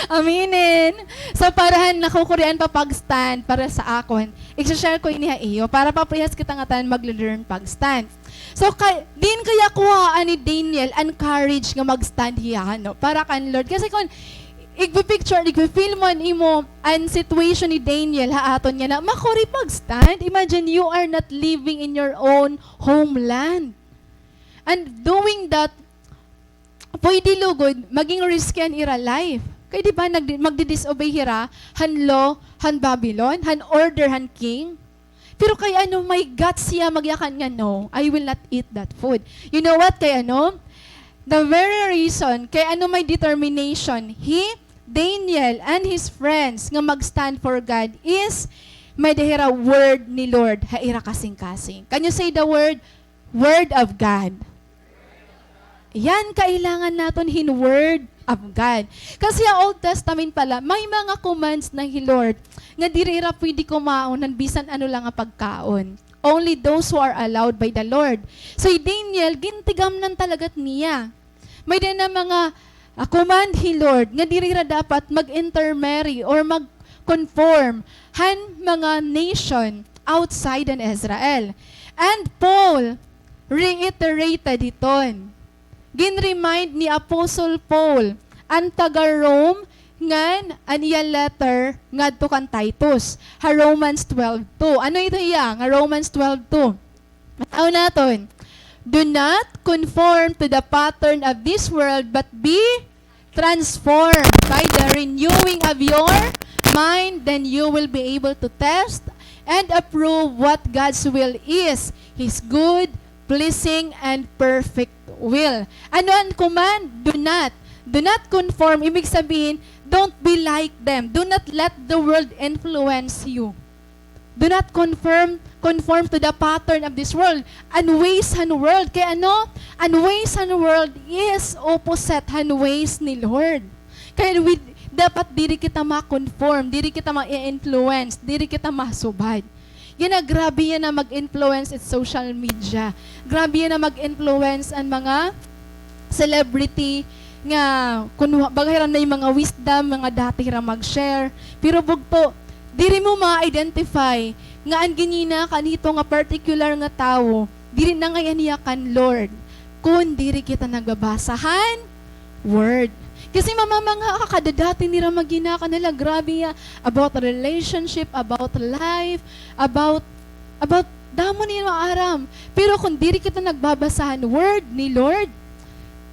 Aminin. So, para han nakukurian pa pag-stand para sa akon, i-share ko ini ha iyo para paparehas kita ngatanan magle-learn pag-stand. So, kay, diin kaya kuhaan ni Daniel an courage nga mag-stand hiya, no? Para kan Lord. Kasi kun igpi-picture, igpi-feel mo an imo, an situation ni Daniel ha aton yana, makuri pag-stand. Imagine, you are not living in your own homeland. And doing that, pwede lugod maging risky an ira life. Kay di ba, nagdi-, magdi-disobey hira han law han Babylon, han order han king. Pero kay ano, may guts hiya magyakan nga, "No, I will not eat that food." You know what? Kay ano, the very reason kay ano may determination hi Daniel and his friends nga mag-stand for God is may-ada hira word ni Lord ha ira kasingkasing. Can you say the word? Word of God. Yan, kailangan naton hin Word of God. Kasi ha Old Testament pa la, may mga commands na hi Lord nga diri ira pwede kumaon han bisan ano la nga pagkaon. Only those who are allowed by the Lord. So, hi Daniel, gintigamnan talaga niya. May-ada na mga, ah, command hi Lord nga diri ira dapat mag-intermarry or mag-conform han mga nation outside han Israel. And Paul, reiterated hiton. Gin-remind ni Apostle Paul an taga-Rome ngan an iya letter ngadto kan Titus, ha Romans twelve two. Ano ito hiya nga Romans twelve two? Tan-aw naton. "Do not conform to the pattern of this world, but be transformed by the renewing of your mind, then you will be able to test and approve what God's will is, His good, pleasing, and perfect will." Ano an command? Do not. Do not conform. Ibig sabihin, don't be like them. Do not let the world influence you. Do not conform, conform to the pattern of this world. An ways han world. Kay ano? An ways han world is opposite han ways ni Lord. Kay we, dapat diri kita ma-conform, diri kita ma-influence, diri kita masubad. Yana, grabe yana mag-influence it social media. Grabe yana mag-influence an mga celebrity nga kun wa-, baga hira na it mga wisdom, mga dati hira mag-share. Pero bugto, diri mo ma-identify nga an ginhinakan hito nga particular nga tawo, diri na ngay-an hiya kan Lord, kun diri kita nagbabasa han Word. Kasi mamamangha ka kada dati nira maghinakan, hala, grabe ya, about relationship, about life, about, about damo niya maaram. Pero kung diri kita nagbabasa han word ni Lord,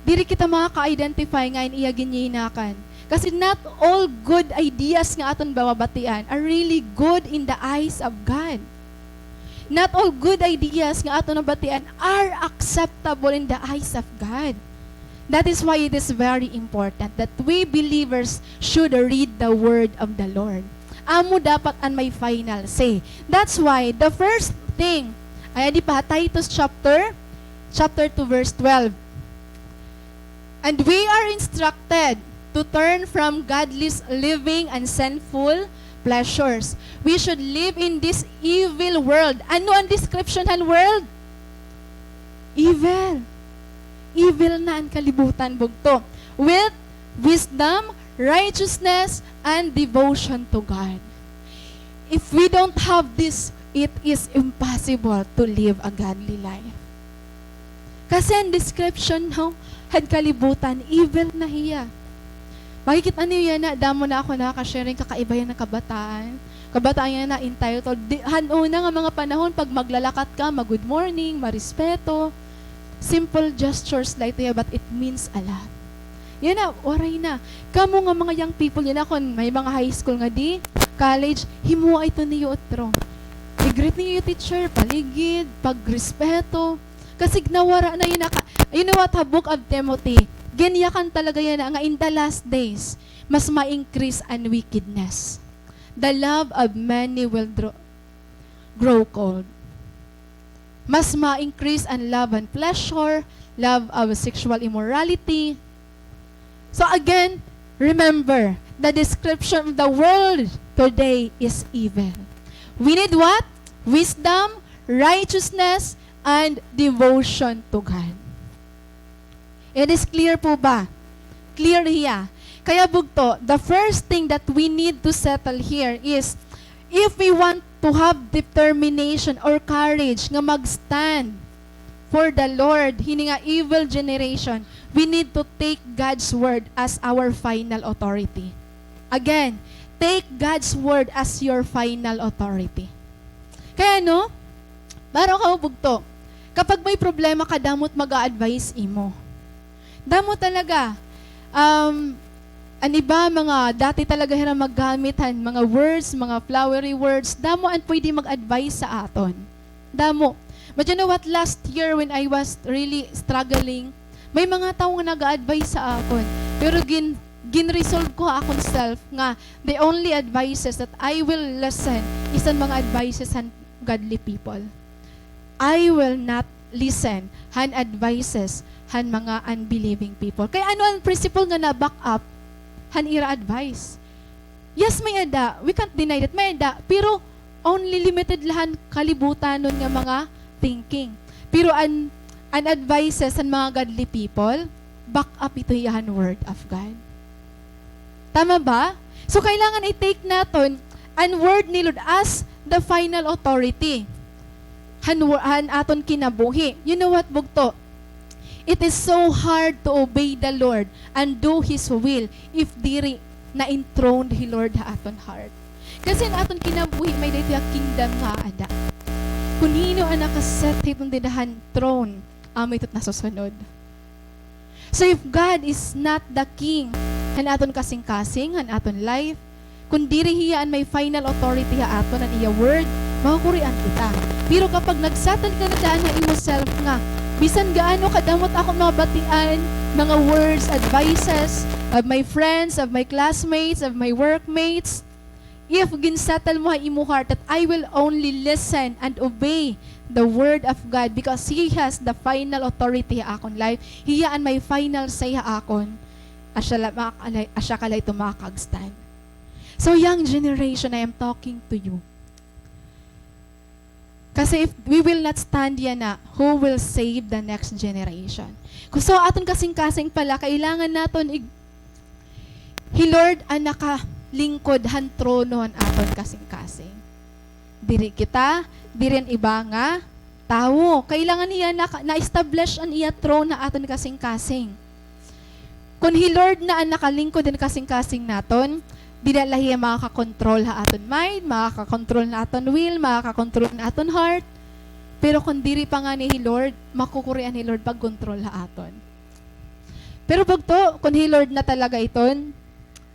diri kita makaka-identify nga an iya ginhihinakan. Kasi not all good ideas nga aton mababatian are really good in the eyes of God. Not all good ideas nga aton nabatian are acceptable in the eyes of God. That is why it is very important that we believers should read the word of the Lord. Amo dapat an may final say. That's why the first thing, ay, adi pa, Titus chapter, chapter two, verse twelve. And we are instructed to turn from godless living and sinful pleasures. We should live in this evil world. Ano an description han world? Evil. Evil na an kalibutan, bugto. With wisdom, righteousness, and devotion to God. If we don't have this, it is impossible to live a godly life. Kasi an description, no, han kalibutan, evil na hiya. Makikita niyo yana, damo na ako nakaka-share hin kakaiba yana kabataan. Kabataan yana entitled. Di, han una nga mga panahon, pag maglalakat ka, mag-good morning, marespeto. Simple gestures la ito hiya, but it means a lot. Yana, waray na. Kamo nga mga young people, yana kon may mga high school ngadi, college, himoa ito niyo utro. I-greet niyo teacher, paligid, pagrespeto. Kasi nawara na yana ka, you know what, ha Book of Timothy, ginyakan talaga yana nga in the last days, mas ma-increase an wickedness. The love of many will draw, grow cold. Mas ma-increase an love and pleasure, love of sexual immorality. So again, remember, the description of the world today is evil. We need what? Wisdom, righteousness, and devotion to God. It is clear po ba? Clear hiya. Kaya bugto, the first thing that we need to settle here is if we want to have determination or courage nga mag-stand for the Lord, hini nga evil generation, we need to take God's word as our final authority. Again, take God's word as your final authority. Kaya, no, para ka bugto, kapag may problema ka, damo it mag-a-advise imo. Damo talaga. Um, an iba, mga dati talaga hira maggamit han mga words, mga flowery words. Damo an pwede mag-advise sa aton. Damo. But you know what? Last year when I was really struggling, may mga tawo nga nag-a-advise sa akon. Pero gin-, gin-resolve ko ha akon self nga the only advices that I will listen is an mga advices han godly people. I will not listen han advices han mga unbelieving people. Kay ano an principle nga na-back up han ira advice? Yes, may-ada. We can't deny that. May-ada. Pero only limited la han kalibutanon nga mga thinking. Pero an, an advices han mga godly people, back up ito hiya han word of God. Tama ba? So, kailangan i-take naton an word ni Lord as the final authority han wo-, han aton kinabuhi. You know what, bugto? It is so hard to obey the Lord and do His will if diri na-enthroned hi Lord ha aton heart. Kasi an aton kinabuhi may-ada ito hiya kingdom nga aada. Kon hin-o an naka-set hiton dida han throne, amo ito it nasusunod. So if God is not the king han aton kasingkasing, han aton life, kon diri hiya an may final authority ha aton, an iya word, makukurian kita. Pero kapag nag-settle ka na daan ha imo self nga, bisan gaano kadamo it akon mga batian, mga words, advices of my friends, of my classmates, of my workmates, if gin-settle mo ha imo heart that I will only listen and obey the word of God because He has the final authority ha akon life, hiya an may final say ha akon, asya la, makakala-, asya ka la ito makakag-stand. So, young generation, I am talking to you. Kasi if we will not stand yana, who will save the next generation? So, aton kasingkasing pala, kailangan naton ig-, hi Lord an nakalingkod han trono han aton kasingkasing. Diri kita, diri an iba nga tawo. Kailangan hiya naka-, na-establish an iya throne ha aton kasingkasing. Kon hi Lord na an nakalingkod hin kasingkasing naton, dida la hiya makakakontrol ha aton mind, makakakontrol ha aton will, makakakontrol ha aton heart. Pero kon diri pa ngani hi Lord, makukurian hi Lord pagkontrol ha aton. Pero bugto, kon hi Lord na talaga iton,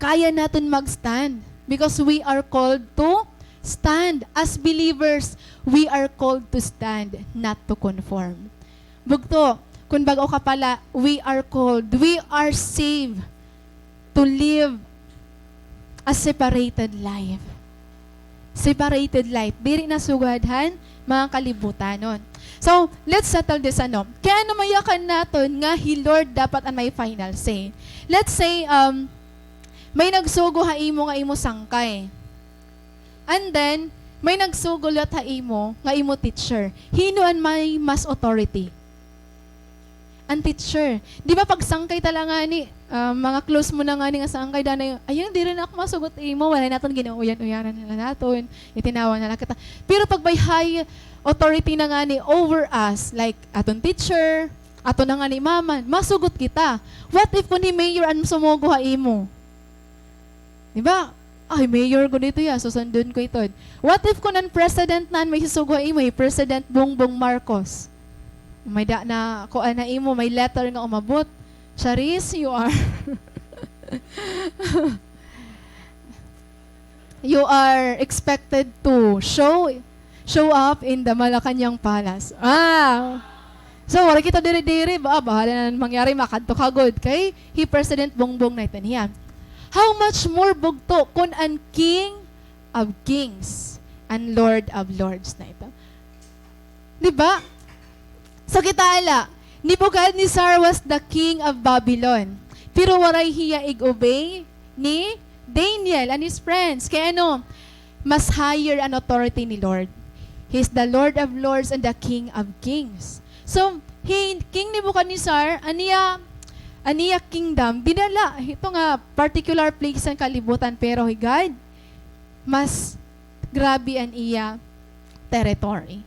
kaya naton mag-stand because we are called to stand. As believers, we are called to stand, not to conform. Bugto, kon bag-o ka pala, we are called, we are saved to live a separated life. Separated life. Diri na sugad han mga kalibutanon. So, let's settle this, ano. Kay ano mayakan naton nga hi Lord dapat an may final say? Let's say, um, may nagsugo ha imo nga imo sangkay. And then, may nagsugo liwat ha imo nga imo teacher. Hin-o an may mas authority? An teacher. Di ba, pag sangkay ta la ngani, ah, mga close mo na ngani nga sangkay, danay, "Ay, diri na ako masugot imo, walay naton ginauyan-uyanan na la naton, itinawa na la kita." Pero pag may high authority na ngani over us, like aton teacher, aton na ngani mama, masugot kita. What if kon hi mayor an sumugo ha imo? Di ba? Ay, mayor gud ito, ya, susundon ko ito. What if kon an president na an may susugo ha imo, hi President Bongbong Marcos? May da na kuan ha imo, may letter nga umabot. Charis, you are, you are expected to show show up in the Malacañang Palace. Ah! So, waray kita diri-diri, ba, bahala na an mangyari, makadto ka gud kay hi President Bongbong na iton hiya. How much more bugto kon an King of Kings and Lord of Lords na ito. Di ba? So, kita la, Nebuchadnezzar was the king of Babylon. Pero waray hiya ig-obey ni Daniel and his friends. Kay ano, mas higher an authority ni Lord. He is the Lord of Lords and the King of Kings. So, hi King Nebuchadnezzar, an iya, an iya kingdom, dinala hito nga particular place han kalibutan, pero hi God, mas grabe an iya territory.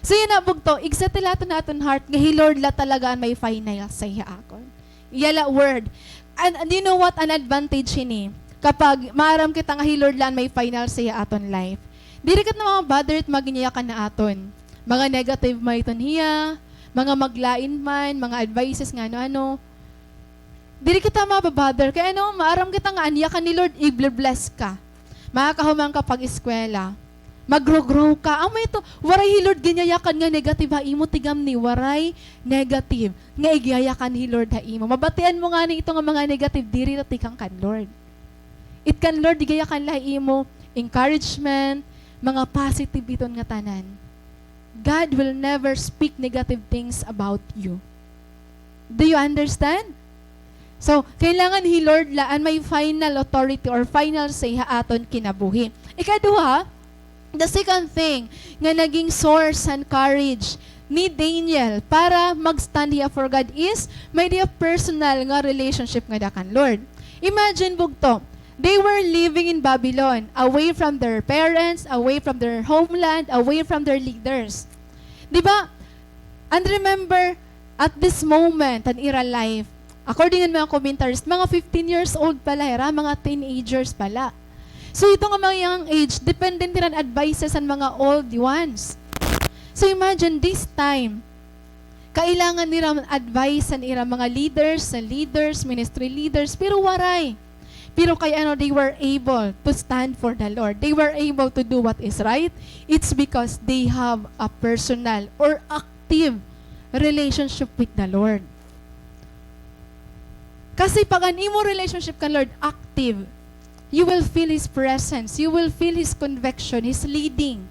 So, yana bugto, igsettle naton ha aton heart nga hi Lord la talaga an may final say ha akon. Iya la word. And, and you know what? An advantage hini, kapag maaram kita nga hi Lord la an may final say ha aton life, diri kita na ma-bother it mga ginyayakan na aton. Mga negative man iton hiya, mga maglain man, mga advices nga ano-ano. Diri kita maba-bother. Kay ano, maaram kita nga an yakan ni Lord, i-bless ka. Makakahuman ka pag-eskwela. Magro-grow ka. Amo ito, waray hi Lord ginyayakan nga negative ha imo, tigam ni, waray negative nga igyayakan hi Lord ha imo. Mabatian mo ngani ito nga mga negative, diri ito tikang kan Lord. It kan Lord, igyayakan la ha imo, encouragement, mga positive iton nga tanan. God will never speak negative things about you. Do you understand? So, kailangan hi Lord la an may final authority or final say ha aton kinabuhi. Ikaduha, the second thing nga naging source han courage ni Daniel para mag-stand hiya for God is may dia personal nga relationship ngada kan Lord. Imagine, bugto, they were living in Babylon, away from their parents, away from their homeland, away from their leaders. Di ba? And remember, at this moment, an ira life, according han mga commentaries, mga fifteen years old pa la hira, mga teenagers pa la. So, ito nga mga young age, dependent hira han advices han mga old ones. So, imagine this time, kailangan nira advice han ira mga leaders, sa leaders, ministry leaders, pero waray. Pero kay ano, they were able to stand for the Lord. They were able to do what is right. It's because they have a personal or active relationship with the Lord. Kasi pag an imo relationship kan Lord active, you will feel His presence. You will feel His conviction, His leading.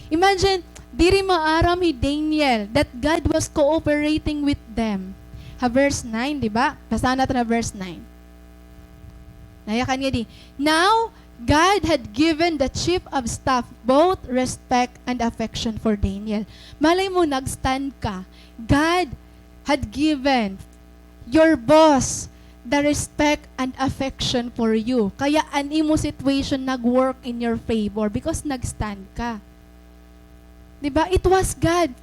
Imagine, diri maaram hi Daniel that God was cooperating with them. Ha verse nine, di ba? Basahan naton ha verse nine. Nayakan nga di, "Now, God had given the chief of staff both respect and affection for Daniel." Malay mo, nag-stand ka. God had given your boss the respect and affection for you. Kaya an imo situation nag-work in your favor because nag-stand ka. Di ba? It was God.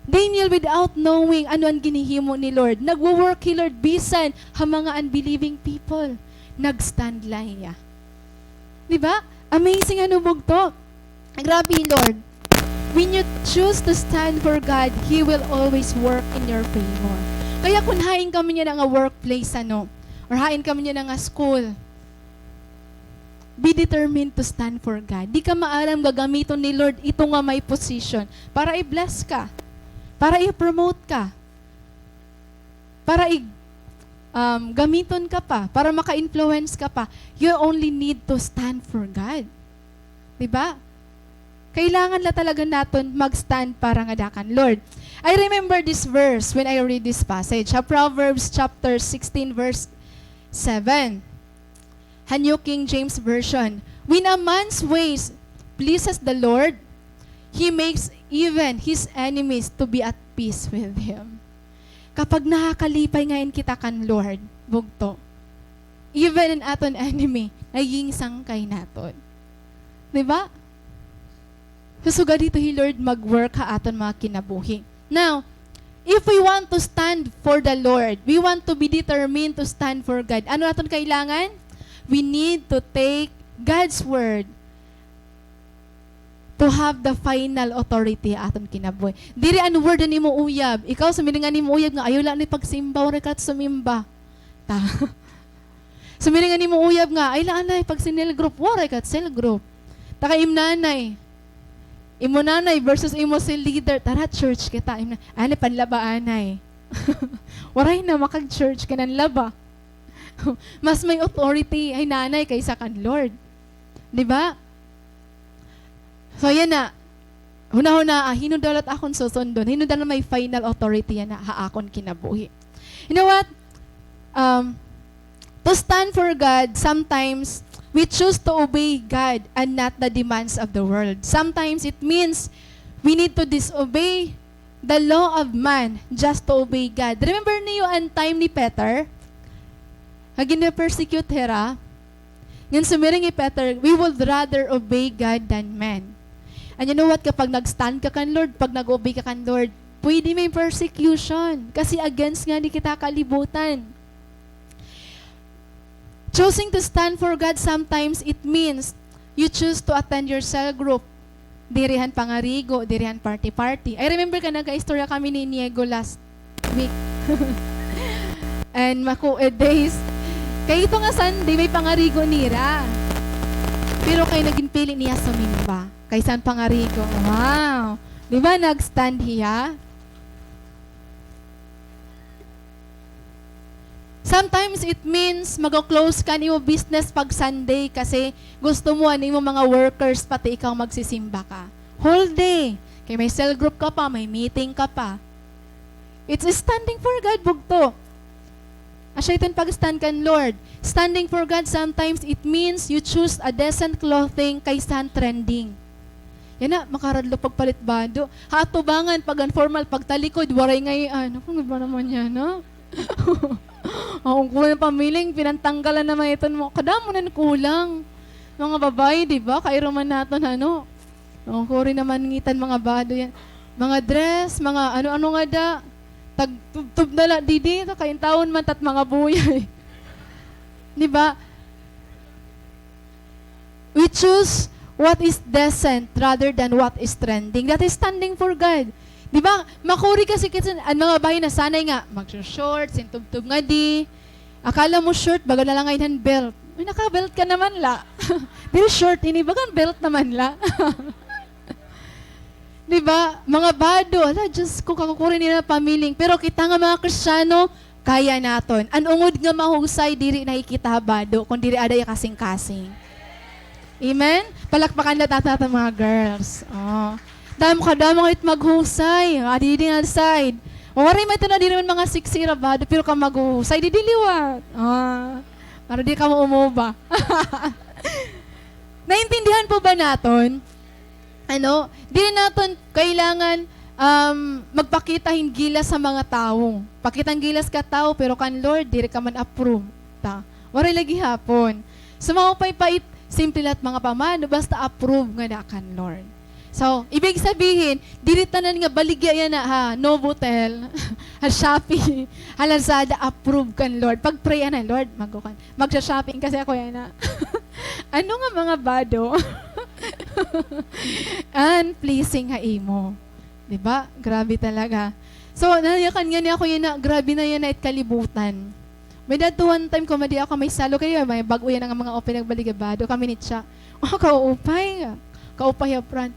Daniel, without knowing ano an ginhihimo ni Lord, nagwo-work hi Lord bisan ha mga unbelieving people. Nag-stand la hiya. Di ba? Amazing, ano, bugto? Grabe hi Lord. When you choose to stand for God, He will always work in your favor. Kaya kon hain ka man yana nga workplace, ano, or hain ka man yana nga school, be determined to stand for God. Di ka maaram, gagamiton ni Lord ito nga may position para i-bless ka, para i-promote ka, para i-, um, gamiton ka pa, para maka-influence ka pa. You only need to stand for God. Di ba? Kailangan la talaga naton mag-stand para ngada kan Lord. I remember this verse when I read this passage. Ha Proverbs chapter sixteen, verse seven. Ha New King James Version, "When a man's ways pleases the Lord, he makes even his enemies to be at peace with him." Kapag nakakalipay ngay-an kita kan Lord, bugto, even an aton enemy, nagiging sangkay naton. Di ba? So, sugad hito hi Lord mag-work ha aton mga kinabuhi. Now, if we want to stand for the Lord, we want to be determined to stand for God, ano aton kailangan? We need to take God's word to have the final authority ha aton kinabuhi. Diri an word an imo uyab. Ikaw, sumiring an imo uyab nga, "Ayaw la anay pagsimba, waray ka sumimba." Ta. Sumiring an imo uyab nga, "Ay la anay pag-cell group, waray ka cell group." Ta kay im nanay. Imo nanay versus imo cell leader, "Tara, church kita." Im na-, "Anay, panlaba anay." Waray na makag-church kay nanlaba. Mas may authority hi nanay kaysa kan Lord. Di ba? So, yana. Hunahunaa, ah, hin-o daw la it akon susundon? Hin-o daw la may final authority yana ha akon kinabuhi? You know what? Um, to stand for God, sometimes we choose to obey God and not the demands of the world. Sometimes it means we need to disobey the law of man just to obey God. Remember niyo an time ni Peter? Nga gin-persecute hira. Ngan sumiring hi Peter, "We would rather obey God than men." And you know what? Kapag nag-stand ka kan Lord, pag nag-obey ka kan Lord, pwede may persecution. Kasi against ngani kita kalibutan. Choosing to stand for God, sometimes it means you choose to attend your cell group. Diri han pangarigo, diri han party-party. I remember ka, nag-istorya kami ni Niego last week. And makued days. Kay ito nga Sunday, may pangarigo nira. Pero kay nagin pili niya sumimba kaysa an pangarigo. Wow! Di ba, nag-stand hiya? Sometimes it means mag-close ka nimo business pag Sunday kasi gusto mo an imo mga workers, pati ikaw magsisimba ka. Whole day. Kay may cell group ka pa, may meeting ka pa. It's standing for God, bugto. Asya iton pag-stand kan Lord. Standing for God, sometimes it means you choose a decent clothing kaysa han trending. Yana, makaradlo pagpalit bado. Ha atubangan, pag an formal, pagtalikod, waray ngay-an. Ano, kung iba naman yana, ha? Ako, kulang pamiling, pinantanggalan naman iton mo. Kadamo na kulang. Mga babaye, di ba? Kairo man naton, ano? Ako, kuri naman ngitan mga bado yana. Mga dress, mga ano-ano ngada. Tagtubtob na la didi, kay intawon man tat mga buyay. Di ba? We choose what is decent rather than what is trending. That is standing for God. Di ba? Makuri kasi kita, an mga babaye nasanay nga mag-shorts, intubtob ngadi. Akala mo short, baga na la ngay-an han belt. Uy, naka-belt ka naman la. Diri short ini, baga belt naman la. Di ba? Mga bado, ala, Diyos ko, kakukuri nira pamiling. Pero kita nga mga Kristiyano, kaya naton. An ungod nga mahusay, diri nakikita ha bado, kun diri ada iya kasingkasing. Amen? Palakpakan la ta aton mga girls. Oh. Damo kadamo it maghusay. Ah, didi nga side. Waray man ito na, diri man mga sexy ra bado, pero ka maghuhusay, didi liwat. Ah. Para di ka mo umuba. Naintindihan po ba naton? Ano, diri naton kailangan, um, magpakita hin gilas ha mga tawo. Pakita hin gilas ka tawo, pero kan Lord, diri ka man approve. Ta, waray la gihapon. So, maupay pa it simple la it mga pamano, basta approve ngada kan Lord. So, ibig sabihin, diri tanan nga baligya yana ha Novotel, ha Shopee, ha Lazada, approve kan Lord. Pag-pray yana, "Lord, magkukuan, magsha-shopping kasi ako yana." Ano nga mga bado? Unpleasing ha imo. Di ba? Grabe talaga. So, nayakan ngani ako yana, grabe na yana it kalibutan. May-ada adto one time, kumadi ako ha may salog, kay may bag-o yana nga mga open nagbaligya, bado kami ni Cha. O, kaupay. Kaupay ha pran.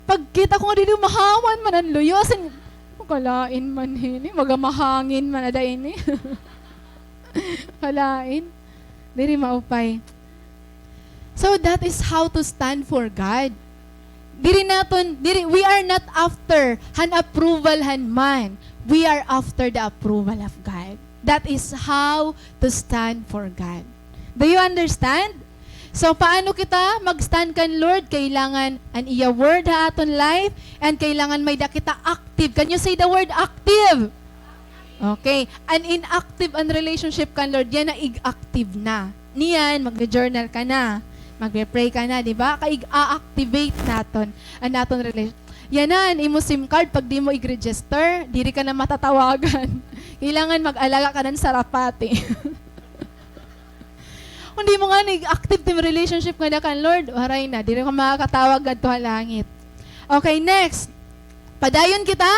Pagkita ko nga didi, mahawan man an luyo. As in, kalain man hini, magamahangin man ada ini. Kalain. Diri maupay. So that is how to stand for God. Diri naton, diri, we are not after han approval han man. We are after the approval of God. That is how to stand for God. Do you understand? So, paano kita mag-stand kan Lord? Kailangan an iya word ha aton life, and kailangan may-ada kita active. Can you say the word active? Okay. An inactive an relationship kan Lord, yana ig-active na. Niyan, magjo-journal ka na, magpe-pray ka na, di ba? Kay ig-a-activate naton an aton relation. Yana an imo SIM card, pag di mo ig-register, diri ka na matatawagan. Kailangan mag-alaga ka na hin sarapati. Kon di mo ngani ig-active it im relationship ngada kan Lord, waray na, diri ka makakatawag ngadto ha langit. Okay, next. Padayon kita?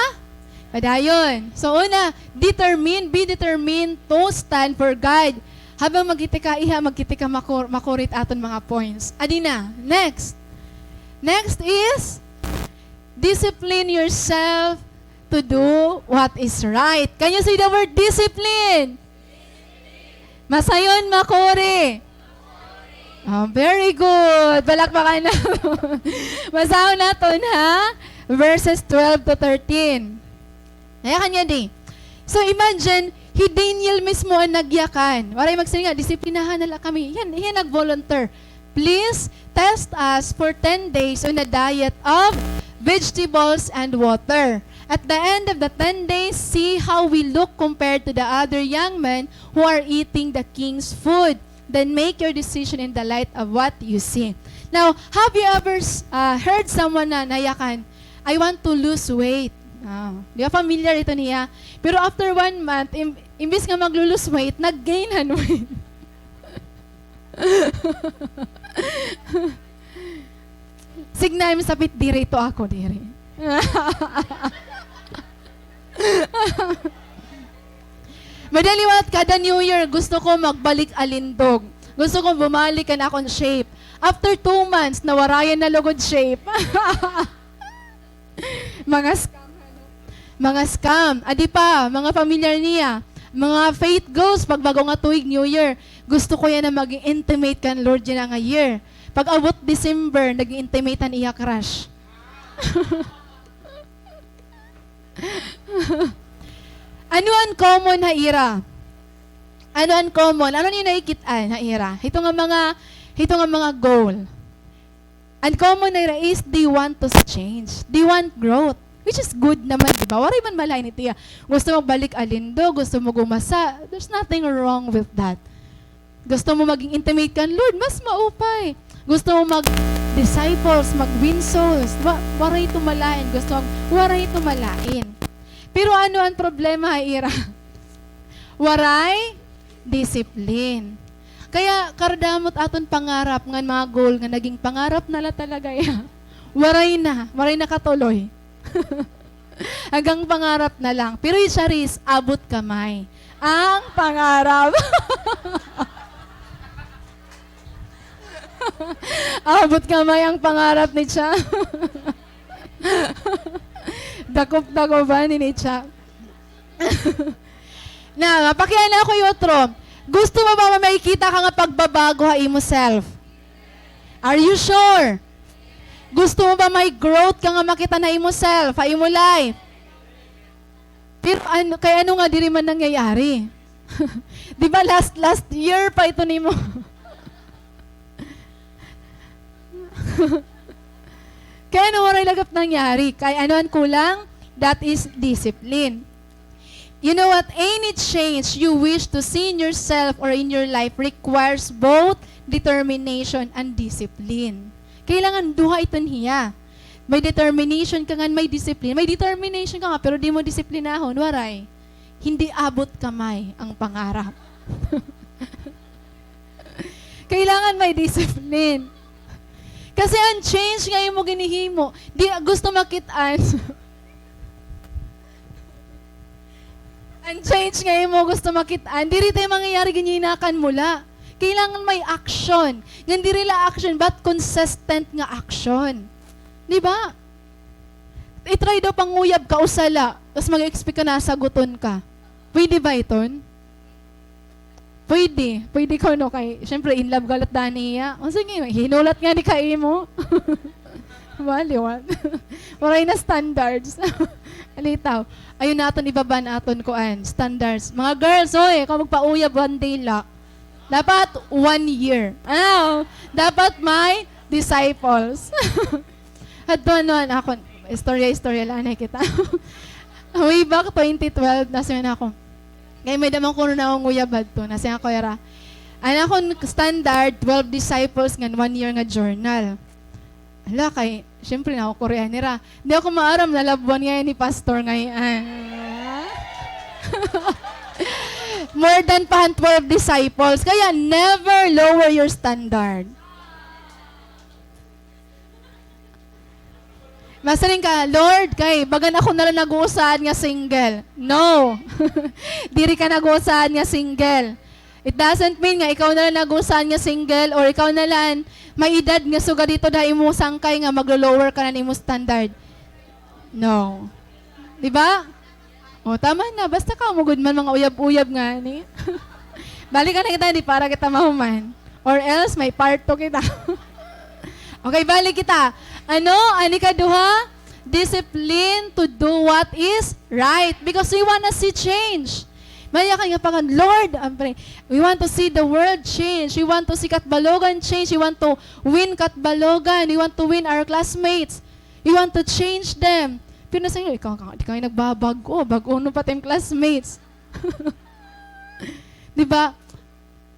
Padayon. So, una, determine, be determined to stand for God. Habang magkita ka, iha, magkita ka, makor-, makuri it aton mga points. Adi na. Next. Next is, discipline yourself to do what is right. Can you say the word discipline? Masayon, makuri. Oh, very good. Palakpakan na. Basahon naton, ha? Verses twelve to thirteen. Nayakan ngadi. So, imagine, hi Daniel mismo an nagyakan. Waray magsiring nga, disiplinahan na la kami. Hiya, hiya nag-volunteer. Please test us for ten days on a diet of vegetables and water. At the end of the ten days, see how we look compared to the other young men who are eating the king's food. Then make your decision in the light of what you see. Now, have you ever s-, ah, heard someone na nayakan, "I want to lose weight." Ah, di ba familiar ito niya? Pero after one month, im-, imbis nga maglu-lose weight, nag-gain han weight. Signa im sapit diri, ito ako diri. Madi liwat, kada New Year, gusto ko magbalik alindog. Gusto ko bumalik an akon shape. After two months, nawarayan na lugod shape. Mga scam, ano? Mga scam. Adi pa, mga familiar niya. Mga faith goals, pag bag-o nga tuig, New Year. Gusto ko yana maging intimate kan Lord yana nga year. Pag-abot December, naging intimate an iya crush. Ano an common ha ira? Ano an common? Ano an iyo nakikit-an ha ira? Hito nga mga, hito nga mga goal. An common ha ira is they want to change. They want growth. Which is good naman, di ba? Waray man malain ito iya. Gusto mo balik alindog, gusto mo gumasa. There's nothing wrong with that. Gusto mo maging intimate kan Lord, mas maupay. Gusto mo mag-disciples, mag-win souls, wa-, waray ito malain. Gusto mo, waray ito malain. Pero ano an problema ha ira? Waray discipline. Kaya karadamot aton pangarap ngan mga goal nga naging pangarap na la talaga iya. Waray na, waray nakatuloy. Hanggang pangarap na lang. Pero hi Charis, abot kamay. Ang pangarap. Abot kamay ang pangarap ni Cha. Dakop-dakopan ni Cha. Na, mapakiana ako hi utro. Gusto mo ba makita ka nga pagbabago ha imo self? Are you sure? Gusto mo ba may growth ka nga makita ha imo self, ha imo life? Pero ano, kay ano nga diri man nangyayari? Di ba last, last year pa ito nimo? Kay ano waray lagip nangyari? Kay ano an kulang? That is discipline. You know what? Any change you wish to see in yourself or in your life requires both determination and discipline. Kailangan duha iton hiya. May determination ka ngan may discipline. May determination ka nga, pero di mo disiplinahon, waray. Hindi abot kamay ang pangarap. Kailangan may discipline. Kasi an change nga imo ginhihimo, di gusto makit-an. An change nga imo gusto makit-an, diri tay mangyayari ginhihinakan mo la. Kailangan may action. Ngan diri la action, but consistent nga action. Di ba? I-try daw panguyab ka, usa la, tas mag-expect ka na saguton ka. Pwede ba iton? Pwede. Pwede kuno kay, syempre, in love ka la it dani hiya. O sige, hinulat ngani ka imo. Maliwan. Waray na standards. Alitaw. Ayaw naton ibaba an aton kuan, standards. Mga girls, oy, ikaw magpauyab one day la. Dapat one year. Ano? Dapat may disciples. Hadto, ano, an akon, istorya-istorya la anay kita. Way back twenty twelve, nasiring ako. Kay may-ada man kuno nangunguyab hadto, nasiring ako hira, an akon standard, twelve disciples ngan one year nga journal. Hala, kay, syempre, nakukurian hira. Di ako maaram, nalabwan ngay-an ni pastor ngay-an. More than pa han twelve disciples. Kaya, never lower your standard. Masiring ka, "Lord, kay bagan ako na la nag-uusahan nga single." No. Diri ka nag-uusahan nga single. It doesn't mean nga ikaw na la nag-uusahan nga single or ikaw na la an may edad nga sugad hito da imo sangkay nga maglo-lower ka na han imo standard. No. Di ba? O, tama na. Basta kamo gud man, mga uyab-uyab ngani. Balikan na kita, di, para kita mahuman. Or else, may part two kita. Okay, balik kita. Ano? An ikaduha, discipline to do what is right. Because we wanna see change. May-ada ka nga pangan, "Lord," an pray, "we want to see the world change. We want to see Catbalogan change. We want to win Catbalogan. We want to win our classmates. We want to change them." Pero nasiring, "Ikaw, ikaw, di kami nagbabag-o. Bag-o na pati an classmates." Di ba?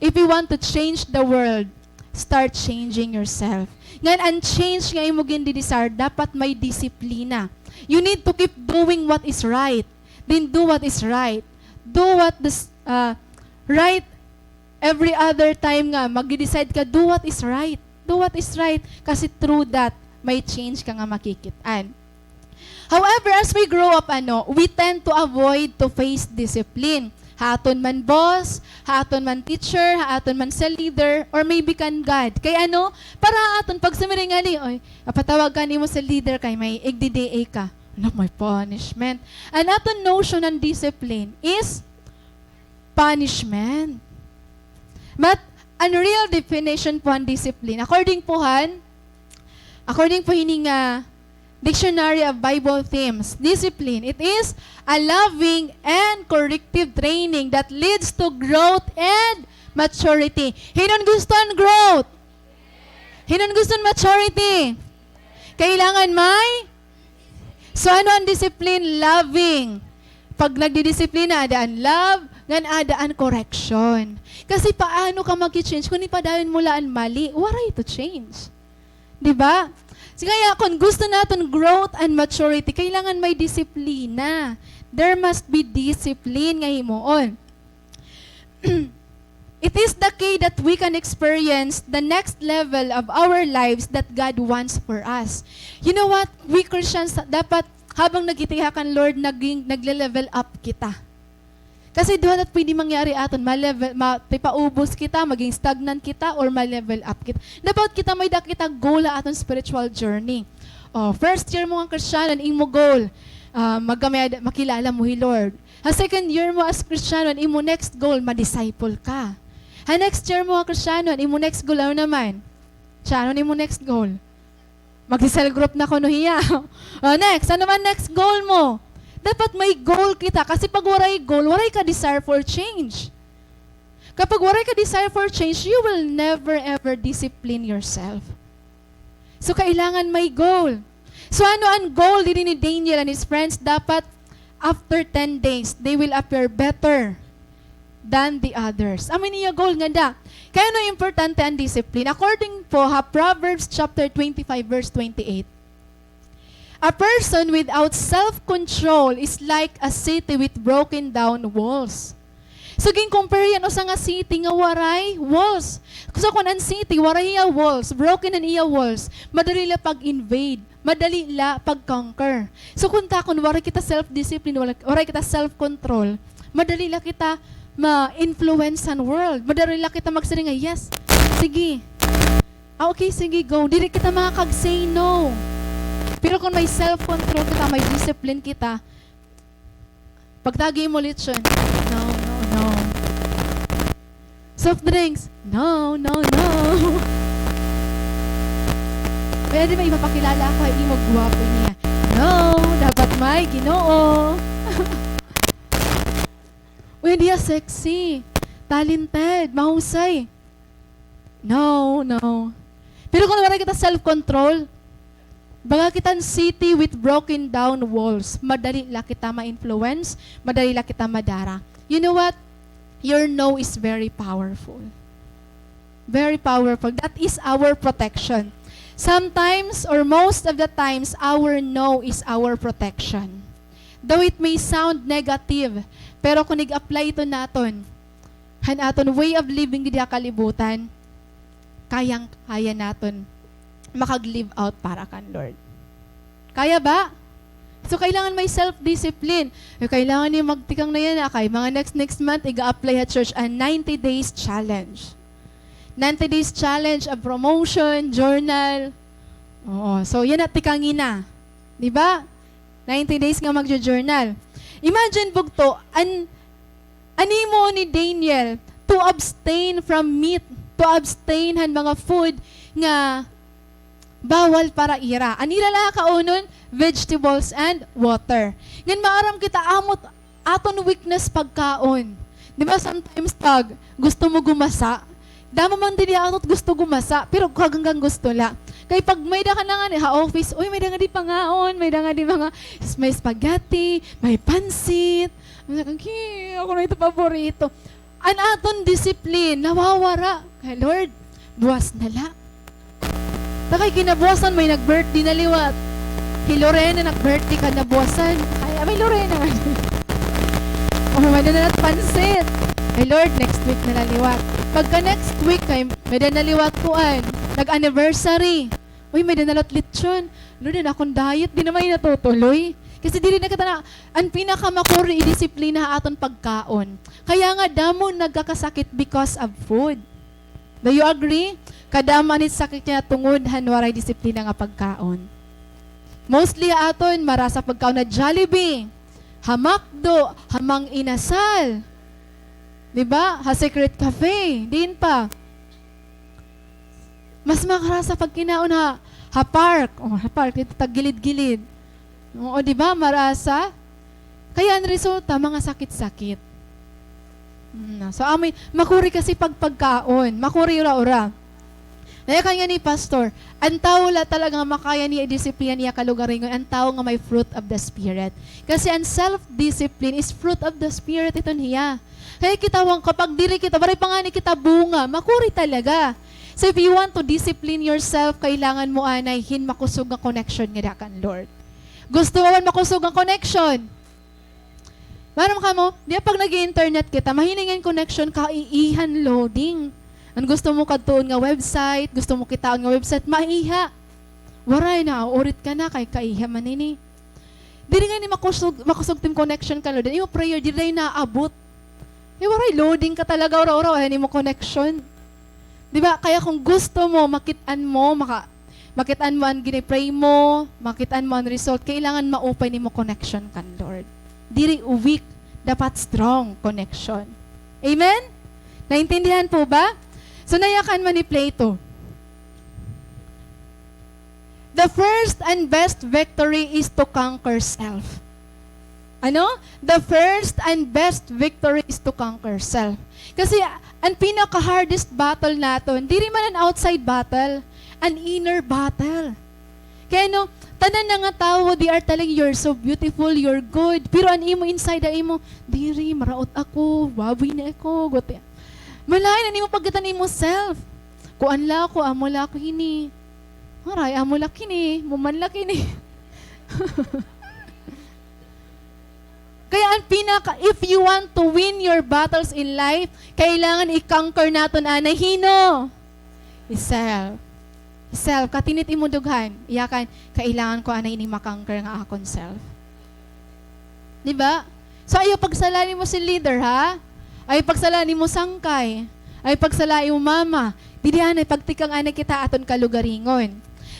If you want to change the world, start changing yourself. Ngan an change nga imo gindidesire, dapat may disiplina. You need to keep doing what is right. Then do what is right. Do what is, uh, right every other time nga magde-decide ka, do what is right. Do what is right. Kasi through that, may change ka nga makikit-an. However, as we grow up, ano, we tend to avoid to face discipline. Ha aton man boss, ha aton man teacher, ha aton man cell leader, or maybe kan God. Kay ano, para ha aton pag sumiring ngali, "Oy, ipatawag ka nimo cell leader kay may igdi-D A ka." Ano, may punishment. An aton notion han discipline is punishment. But an real definition po han discipline, according po han, according po hini nga Dictionary of Bible Themes, discipline, it is a loving and corrective training that leads to growth and maturity. Hin-o an gusto han growth? Hin-o an gusto han maturity? Kailangan may So, ano an discipline? Loving. Pag nagdidisiplina, aada an love, ngan aada an correction. Kasi paano ka maki-change kon ipadayon mo la an mali? Waray to change. Di ba? So, kaya kon gusto naton growth and maturity, kailangan may disiplina. There must be discipline nga himuon. It is the key that we can experience the next level of our lives that God wants for us. You know what? We Christians, dapat habang nagtitiha kan Lord, naging, nagle-level up kita. Kasi duha it pwede mangyari aton, ma-level, ma-, tipaubos kita, maging stagnant kita, or ma-level up kita. Dapat kita may-ada kita goal ha aton spiritual journey. O, first year mo nga Kristiyano, an imo goal, ah, magkamay-ada, makilala mo hi Lord. Ha second year mo as Kristiyano, an imo next goal, ma-disciple ka. Ha next year mo ha Kristiyano, an imo next goal, ano naman? Siya, ano an imo next goal? Magse-cell group na kuno hiya. O, next, ano man next goal mo? Dapat may goal kita. Kasi pag waray goal, waray ka desire for change. Kapag waray ka desire for change, you will never ever discipline yourself. So, kailangan may goal. So, ano an goal diri ni Daniel and his friends? Dapat, after ten days, they will appear better than the others. Amo ini iya goal ngada. Kay ano importante an discipline? According po ha Proverbs chapter twenty-five, verse twenty-eight, A person without self-control is like a city with broken down walls. So, gin-compare yan usa nga city nga waray walls. So, kun an city, waray hiya walls, broken an iya walls, madali la pag-invade, madali la pag-conquer. So, kun ta, kun waray kita self-discipline, wala, waray kita self-control, madali la kita ma-influence han world. Madali la kita magsiring nga, "Yes, sige. Ah, okay, sige, go." Diri kita makakag-say no. Pero kun may self-control kita, may discipline kita, pagtagi mo lechon, "No, no, no." Soft drinks, "No, no, no." Pwede ba ipapakilala ako ha imo gwapo niya? "No, dapat may Ginoo." Pwede ya sexy, talented, mahusay. No, no. Pero kun waray kita self-control, baga kita hin city with broken down walls. Madali la kita ma-influence, madali la kita madara. You know what? Your no is very powerful. Very powerful. That is our protection. Sometimes, or most of the times, our no is our protection. Though it may sound negative, pero kun ig-apply ito naton han aton way of living didi ha kalibutan, kayang-kaya naton makag-live out para kan Lord. Kaya ba? So, kailangan may self-discipline. Eh, kailangan niyo magtikang na yana, kay mga next, next month, iga-apply ha church an ninety days challenge. Ninety days challenge of promotion, journal. Oo, so yana, tikangi na. Di ba? Ninety days nga magjo-journal. Imagine, bugto, an, an himo ni Daniel to abstain from meat, to abstain han mga food nga bawal para ira. An ira la kaunon, vegetables and water. Ngan maaram kita, amo it aton weakness pagkaon. Di ba, sometimes pag gusto mo gumasa, damo man didi ha aton gusto gumasa, pero hanggang gusto la. Kay pag may-ada ka na ngani ha office, "Uy, may-ada ngadi pangaon, may-ada ngadi mga, may spaghetti, may pansit." "Aki, ako na ito paborito." An aton discipline nawawara. Kay, "Lord, buwas na la." Ta kay kinabuwasan may nag-birthday na liwat. Hi Lorena, nag-birthday kanabuwasan. Ay, ah, may Lorena man. O, may-ada na liwat pansit. Ay, Lord, next week na la liwat. Pagka next week, kay may-ada na liwat kuan, nag-anniversary. Uy, may-ada na liwat lechon. Lord, an akon diet, di na man natutuloy. Kasi diri na kita na, an pinakamakuri idisiplina ha aton pagkaon. Kaya nga, damo nagkakasakit because of food. Do you agree? Kadamo an sakit niya tungod han waray disiplina nga pagkaon. Mostly ha aton, marasa pagkaon ha Jollibee, ha McDo, ha Mang Inasal. Di ba? Ha Secret Cafe. Diin pa? Mas makarasa pagkinaon ha, ha park. O, ha park, didto tagilid-gilid. Oo, di ba? Marasa. Kaya an resulta, mga sakit-sakit. Mm, so, amoy, makuri kasi pag pagkaon. Makuri ura-ura. Nayakan ngani ni Pastor, an tawo la talaga nga makaya niya idisiplina niya kalugaringon, an tawo nga may fruit of the Spirit. Kasi an self-discipline is fruit of the Spirit iton hiya. Kay kita, kapag diri kita, waray pa ngani kita bunga, makuri talaga. So if you want to discipline yourself, kailangan mo anay hin makusog nga connection ngada kan Lord. Gusto mo man makusog nga connection? Maaram kamo, di ba pag nag-i-internet kita, mahining an connection, kaiihan loading. An gusto mo kadtuon nga website, gusto mo kitaon nga website, maiha. Waray na, urit ka na, kay kaiha man ini. Diri ngani makusog, makusog it im connection kan Lord. An imo prayer, diri naabot. Kay waray, loading ka talaga, ura-ura, waray an imo connection. Di ba? Kaya kung gusto mo, makit-an mo, maka-, makit-an mo an gini-pray mo, makit-an mo an result, kailangan maupay an imo connection kan Lord. Diri weak, dapat strong connection. Amen? Naintindihan po ba? So, nayakan man ni Plato. The first and best victory is to conquer self. Ano? The first and best victory is to conquer self. Kasi an pinaka-hardest battle naton, diri man an outside battle, an inner battle. Kay ano, tanan na nga tawo, they are telling, "You're so beautiful, you're good." Pero an imo inside, an imo, "Diri, maraot ako, baboy na ako, guti." Malain an imo pagkita an imo self. Kuan la ako, amo la ako hini. Aray, amo la kini, amo man la kini. Kaya an pinaka, if you want to win your battles in life, kailangan i-conquer naton anay hin-o? Self. Self. Katinit imo dughan. Iyakan, kailangan ko anay ini ma-conquer nga akon self. Di ba? So, ayaw pagsala nimo si leader, ha? Ayaw pagsala nimo sangkay. Ayaw pagsala imo mama. Didi anay, pagtikang anay kita aton kalugaringon.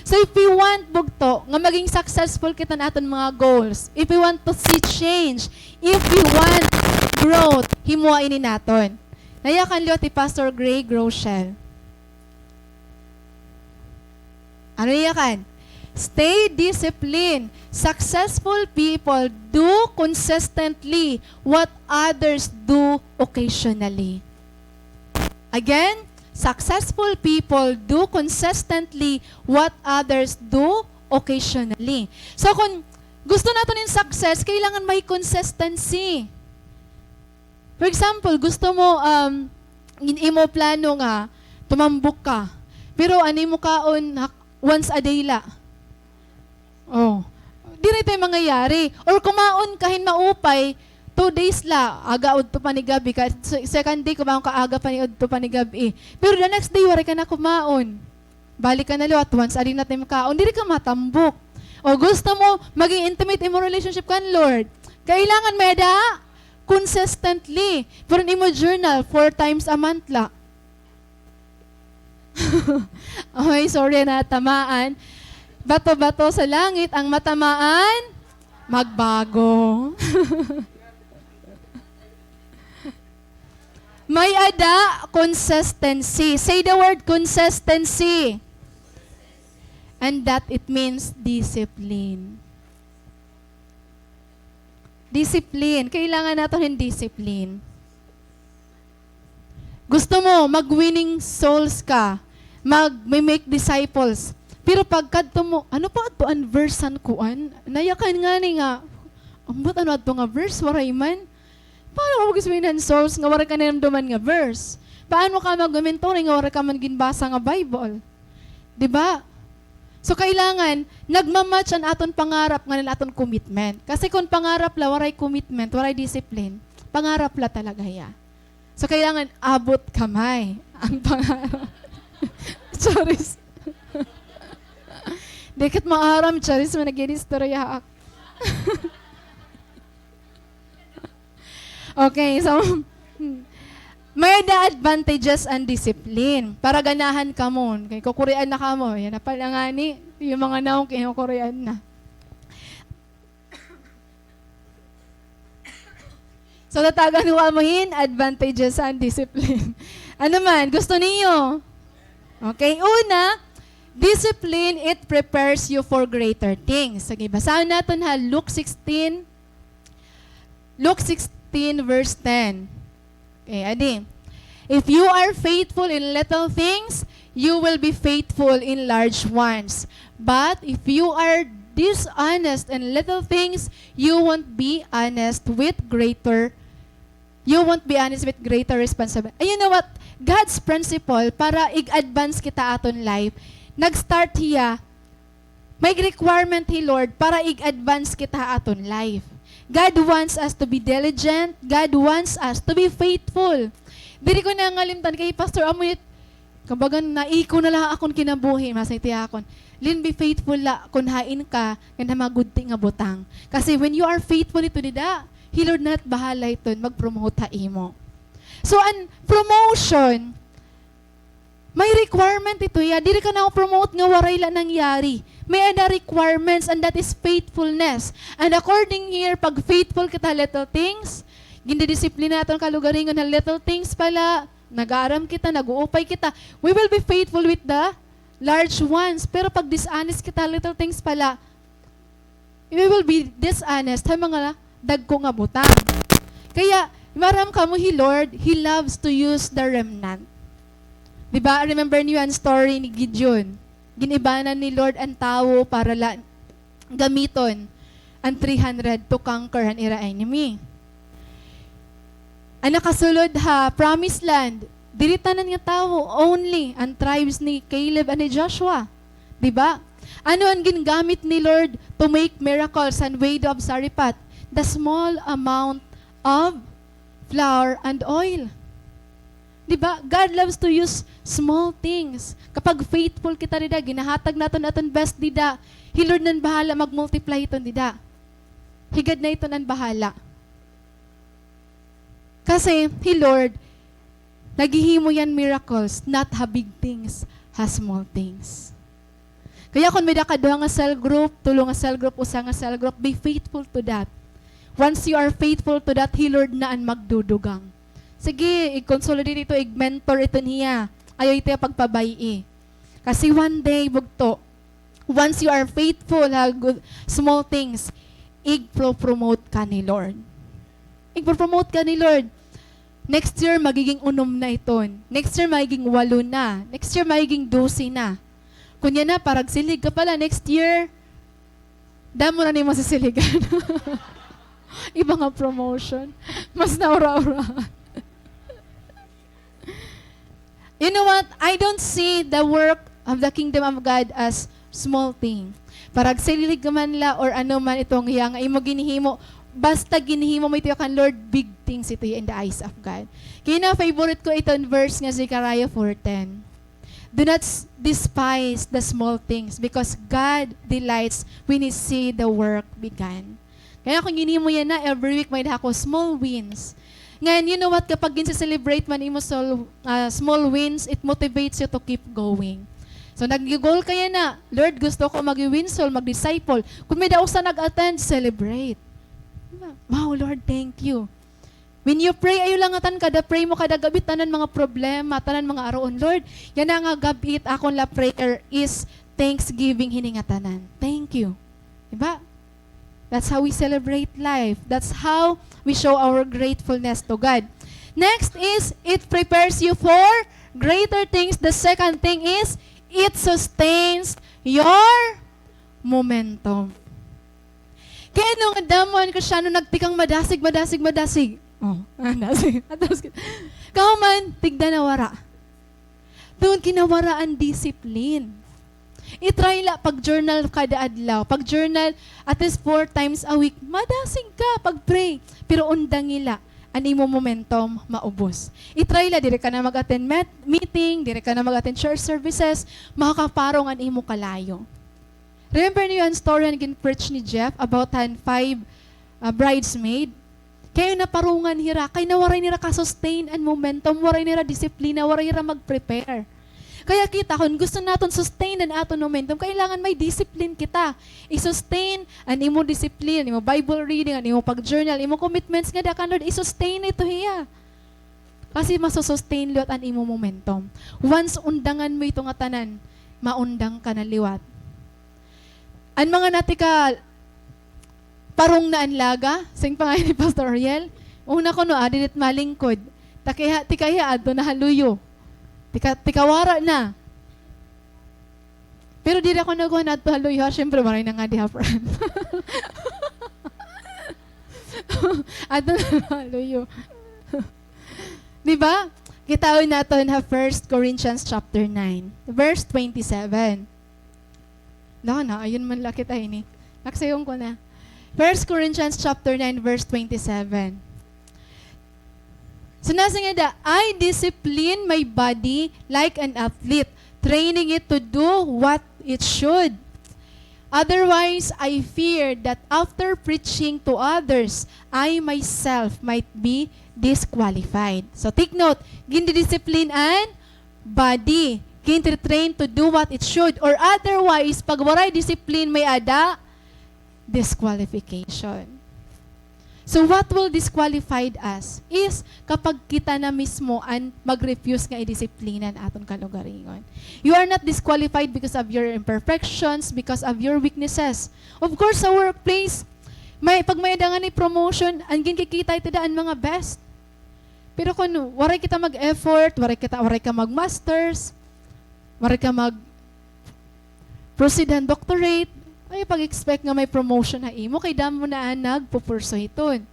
So, if we want, bugto, nga maging successful kita han aton mga goals, if we want to see change, if we want growth, himoa ini naton. Nayakan liwat hi Pastor Gray Groeschel. Ano iya kan? Stay disciplined. Successful people do consistently what others do occasionally. Again, successful people do consistently what others do occasionally. So, kung gusto naton hin success, kailangan may consistency. For example, gusto mo, um, in imo plano nga tumambok ka. Pero an imo kaon, hak-, once a day la. Oh. Diri tay mangyayari. Or kumaon ka hin maupay, two days la, aga udto panigab-i ka. Se-, second day, kumaon ka aga pa ni udto panigab-i. Pero the next day, waray ka na kumaon. Balik ka na liwat, once a day na tay makaon, diri ka matambok. O gusto mo, maging intimate imo relationship kan Lord. Kailangan may-ada consistently. Pero in imo journal, four times a month la. Ay, sorry, natamaan. Bato-bato sa langit, ang matamaan, magbago. May-ada consistency. Say the word consistency. And that it means discipline. Discipline. Kailangan naton hin discipline. Gusto mo, mag-winning souls ka, mag-make disciples. Pero pagkadto mo, ano pa adto an verse han kuan? Nayakan ngani nga, ambot ano adto nga verse, waray man. Paano ka mag-winning souls nga waray ka nahinumduman nga verse? Paano ka mag-mentoring nga waray ka man ginbasa nga Bible? Di ba? So, kailangan, nagmamatch an aton pangarap ngan an aton commitment. Kasi kung pangarap la, waray commitment, waray discipline, pangarap la talaga hiya. So, kailangan abot kamay ang pangarap. Charis. Di kat maaram, charis, man nag-iistorya ak. Okay, so, may-ada advantages an discipline. Para ganahan kamo. Kay kukurian na kamo. Yana pa la ngani, yung mga naong kinukurian na. So, tatagan ko kamo hin advantages an discipline. Ano man, gusto niyo? Okay, una, discipline, it prepares you for greater things. Sige, basahon naton ha Luke sixteen. Luke sixteen verse ten. Okay, adi. If you are faithful in little things, you will be faithful in large ones. But if you are dishonest in little things, you won't be honest with greater, you won't be honest with greater responsibility. And you know what? God's principle, para ig-advance kita aton life, nag-start hiya May requirement hi Lord para ig-advance kita ha aton life. God wants us to be diligent. God wants us to be faithful. Diri ko nangalimtan kay Pastor, amo it, kumbaga, naiko na la ha akon kinabuhi, masay ti akon. Lin, be faithful la kon hain ka, ngan ha magudti nga butang. Kasi when you are faithful ito dida, hi Lord na la it bahala iton mag-promote ha imo. So, an promotion, May requirement ito hiya. Diri ka na-promote nga waray la nangyari. May ada requirements, and that is faithfulness. And according here, pag faithful kita ha little things, gindidisiplina naton kalugaringon ha little things pa la, nag-aaram kita, nag-uupay kita, we will be faithful with the large ones. Pero pag dishonest kita ha little things pa la, we will be dishonest ha mga dagko nga butang. Kaya, maaram kamo, hi Lord, He loves to use the remnant. Di ba? Remember niyo an story ni Gideon? Gin-ibanan ni Lord an tawo para la gamiton an three hundred to conquer an ira enemy. An nakasulod ha Promised Land, diri tanan nga tawo, only an tribes ni Caleb and ni Joshua. Di ba? Ano an gingamit ni Lord to make miracles han wedding of Zarephath? The small amount of flour and oil. Di ba? God loves to use small things. Kapag faithful kita dida, ginahatag naton aton best dida, hi Lord na an bahala mag-multiply hiton dida. Hi God na iton an bahala. Kasi hi Lord, naghihimo hiya hin miracles, not ha big things, ha small things. Kaya kon may-ada ka duha nga cell group, tulo nga cell group, usa nga cell group, be faithful to that. Once you are faithful to that, hi Lord na an magdudugang. Sige, ig-consolidate ito, ig-mentor ito niya. Ayaw ito pagpabay-i. Kasi one day, bugto, once you are faithful ha good, small things, igpro-promote ka ni Lord. Igpro-promote ka ni Lord. Next year, magiging unom na iton. Next year, magiging walo na. Next year, magiging dose na. Kunya na, paragsilhig ka pala. Next year, damo na nimo sisiligan. Iba nga promotion. Mas naura-ura. You know what? I don't see the work of the kingdom of God as small thing. Paragsilhig man la or ano man iton hiya nga imo ginhimo, basta ginhimo mo ito kan Lord, big things ito in the eyes of God. Kaya na-favorite ko iton verse nga Zechariah four ten. Do not s-, despise the small things because God delights when He see the work begun. Kaya kon ginhimo yana, every week may-ada ako small wins. Ngan, you know what? Kapag ginse-celebrate man imo sol-, ah, small wins, it motivates you to keep going. So, nag-goal ka yana, "Lord, gusto ko mag-win soul, mag-disciple." Kon may-ada usa nag-attend, celebrate. Diba? "Wow, Lord, thank you." When you pray, ayaw la ngatanan, kada pray mo kada gab-i, tanan mga problema, tanan mga aruon, "Lord, yana nga gab-i it akon la prayer is thanksgiving hini ngatanan. Thank you." Diba? That's how we celebrate life. That's how we show our gratefulness to God. Next is, it prepares you for greater things. The second thing is, it sustains your momentum. Kay ano nga damo an Kristiyano nagtikang madasig, madasig, madasig. Oh, madasig. Atos, kahuman, tigda nawara. Tungod kinawara an discipline. I-try la pag-journal kada adlaw. Pag-journal at least four times a week. Madasig ka pag-pray. Pero undangi la, an imo momentum maubos. I-try la, diri ka na mag-attend met-, meeting, diri ka na mag-attend church services, makakaparong an imo kalayo. Remember niyo an story nga gin-preach ni Jeff about han five, ah, bridesmaid? Kay naparungan hira, kay nawaray nira ka-sustain an momentum, waray nira disiplina, waray hira mag-prepare. Kaya kita, kon gusto naton sustain an aton momentum, kailangan may discipline kita. I-sustain an imo discipline, an imo Bible reading, an imo pag-journal, imo commitments ngada kan Lord, i-sustain ito hiya. Kasi masu-sustain liwat an imo momentum. Once undangan mo ito ngatanan, maundang ka na liwat. An mga natika-, parong na an laga, siring pa nga ni Pastor Ariel, una kuno, adi na it malingkod. Takiha-, tika hiya, adto na ha luyo. Tika-, tikawara na. Pero diri ako nagkuan adto ha luyo, ha? Siyempre, waray na ngadi ha front. Adto na ha luyo. Di ba? Kitaon naton ha First Corinthians chapter nine, verse twenty-seven. Nako, naayon man la kita hini. Naksayon ko na. First Corinthians chapter nine, verse twenty-seven. So, nasiring ngada, "I discipline my body like an athlete, training it to do what it should. Otherwise, I fear that after preaching to others, I myself might be disqualified." So, take note, gindidiscipline an body, gintitrain to do what it should, or otherwise, pag waray discipline, may-ada disqualification. So what will disqualified us is kapag kita na mismo an mag-refuse nga idisiplina an aton kalugaringon. You are not disqualified because of your imperfections, because of your weaknesses. Of course, sa workplace, may, pag may-ada ngani promotion, an ginkikita ito dida an mga best. Pero kon waray kita mag-effort, waray kita, waray ka mag-masters, waray ka mag-proceed han doctorate, ayaw pag-expect nga may promotion ha imo, kay damo na an nagpupurso hiton.